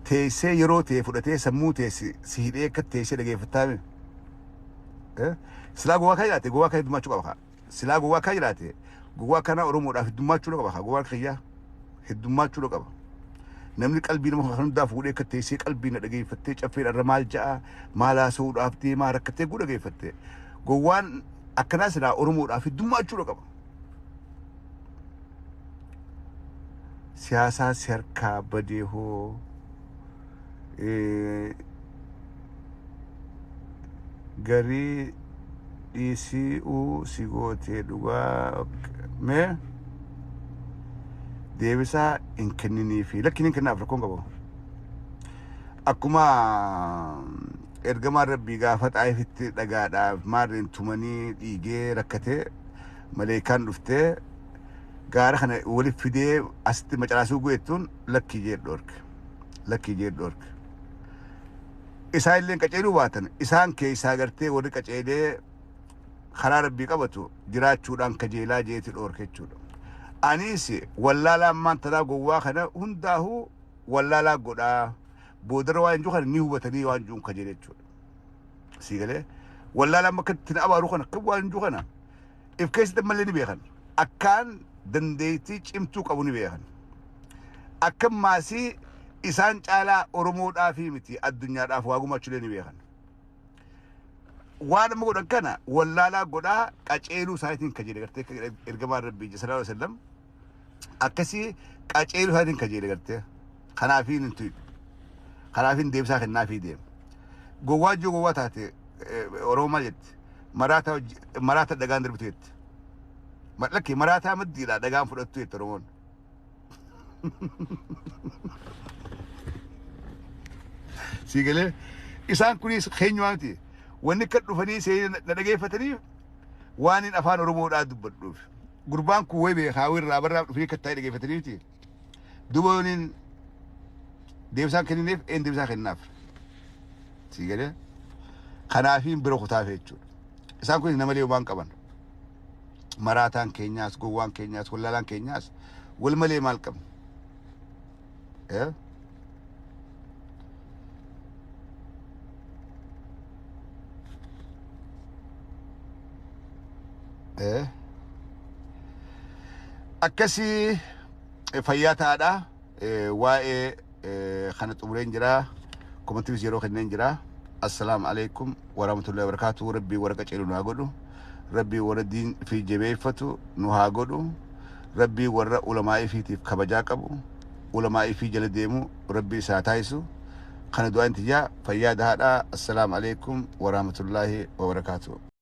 teessee yeroo ta'e fudhatee sammuu ta'e si hidhee akka teessee dhageeffattaa mee? Silaa gowwaa kan jiraate gowwaa kan heddummaachuu qaba kaa. Silaa gowwaa kan jiraate gowwaa kana Oromoodhaaf heddummaachuu qaba kaa. Gowwaan kiyyaa heddummaachuu qaba. Namni qalbii nama kan hundaa fuudhee akka teessee qalbii na dhageeffattee caffeen irra maal ja'a maal haasa'uudhaaf deemaa rakkattee guu dhageeffatte. Gowwaan akkanaa silaa Oromoodhaaf heddummaachuu qaba. Siyaasaa si harkaa badee hoo garii dhiisii si gootee dhugaa mee deebisaa hin kenniniifi lakkiin hin kennaaf rakkoon qabu. Akkuma ergamaan rabbii gaafa xaayifitti dhagaadhaaf maarreen tumanii dhiigee rakkatee maleekaan dhuftee gaara kana waliif fidee asitti macaraasuu gu'ettuun lakkii jee dhoorke. Lakkii jee dhoorke. Isaan illee qaceeluu baatan isaan keessaa gartee warri qaceelee karaa rabbii qabatu jiraachuudhaan kajeelaa jeeti dhoorke jechuudha. Anis wallaalaa ammaan tanaa gowwaa kana hundaahuu wallaalaa godhaa boodara waan jiru kana ni hubatanii waan jiruun kajeele jechuudha. Sii galee wallaalaa amma akka ittiin abaaru kana akka waan jiru kana if keessatti ammallee ni beekan. Akkaan dandeettii cimtuu qabu ni beekan. Akka maasii isaan caalaa Oromoodhaafii miti addunyaadhaaf waa gumaachuulee ni beekan. Waan amma godhan kana wallaalaa godhaa qaceeluu isaatiin kajeele gartee ergamaan rabbii sallallahu alaihi wasallam akkasii qaceeluu isaatiin kajeele gartee kanaafiin hin tuyi kanaafiin deebisaa kennaafii deema. Gowwaa jiru gowwaa taate Oromoo maal jetti maraataa maraata dhagaan darbitu jetti. Lakki maraataa maddiidha dhagaan fudhattu jetti Oromoon. Sii galee isaan kunis keenyumaa miti. Wanni akka dhufanii seenee na dhageeffataniif waan hin afaan Oromoodhaa dubbadhuuf. Gurbaan kun wayi beekaa irraa barraa dhufanii akka taa'ee dhageeffataniiti. Duuba yooniin deebisaan kennineef een deebisaa kennaaf. Sii galee kanaafiin bira kutaaf jechuudha. Isaan kunis nama malee waan qaban. Maraataan keenyaas, gowwaan keenyaas, wallaalaan keenyaas wal malee maal qabna? Akkasii fayyaa ta'aadha. Waa'ee kana xumureen jira. Komantiifis yeroo kenneen jira. Assalaamu alaikum warahmatullahi wabarakatuh. Rabbii warra qaceelu nu haa godhu. Rabbii warra diin fi jabeeffatu nu haa godhu. Rabbii warra ulamaa ifiitiif kabajaa qabu. Ulamaa ifii jala deemu rabbii isaa taasisu. Kana du'aan tiyyaa fayyaa dahaadha. Assalaamu alaikum warahmatullahi wabarakatuh.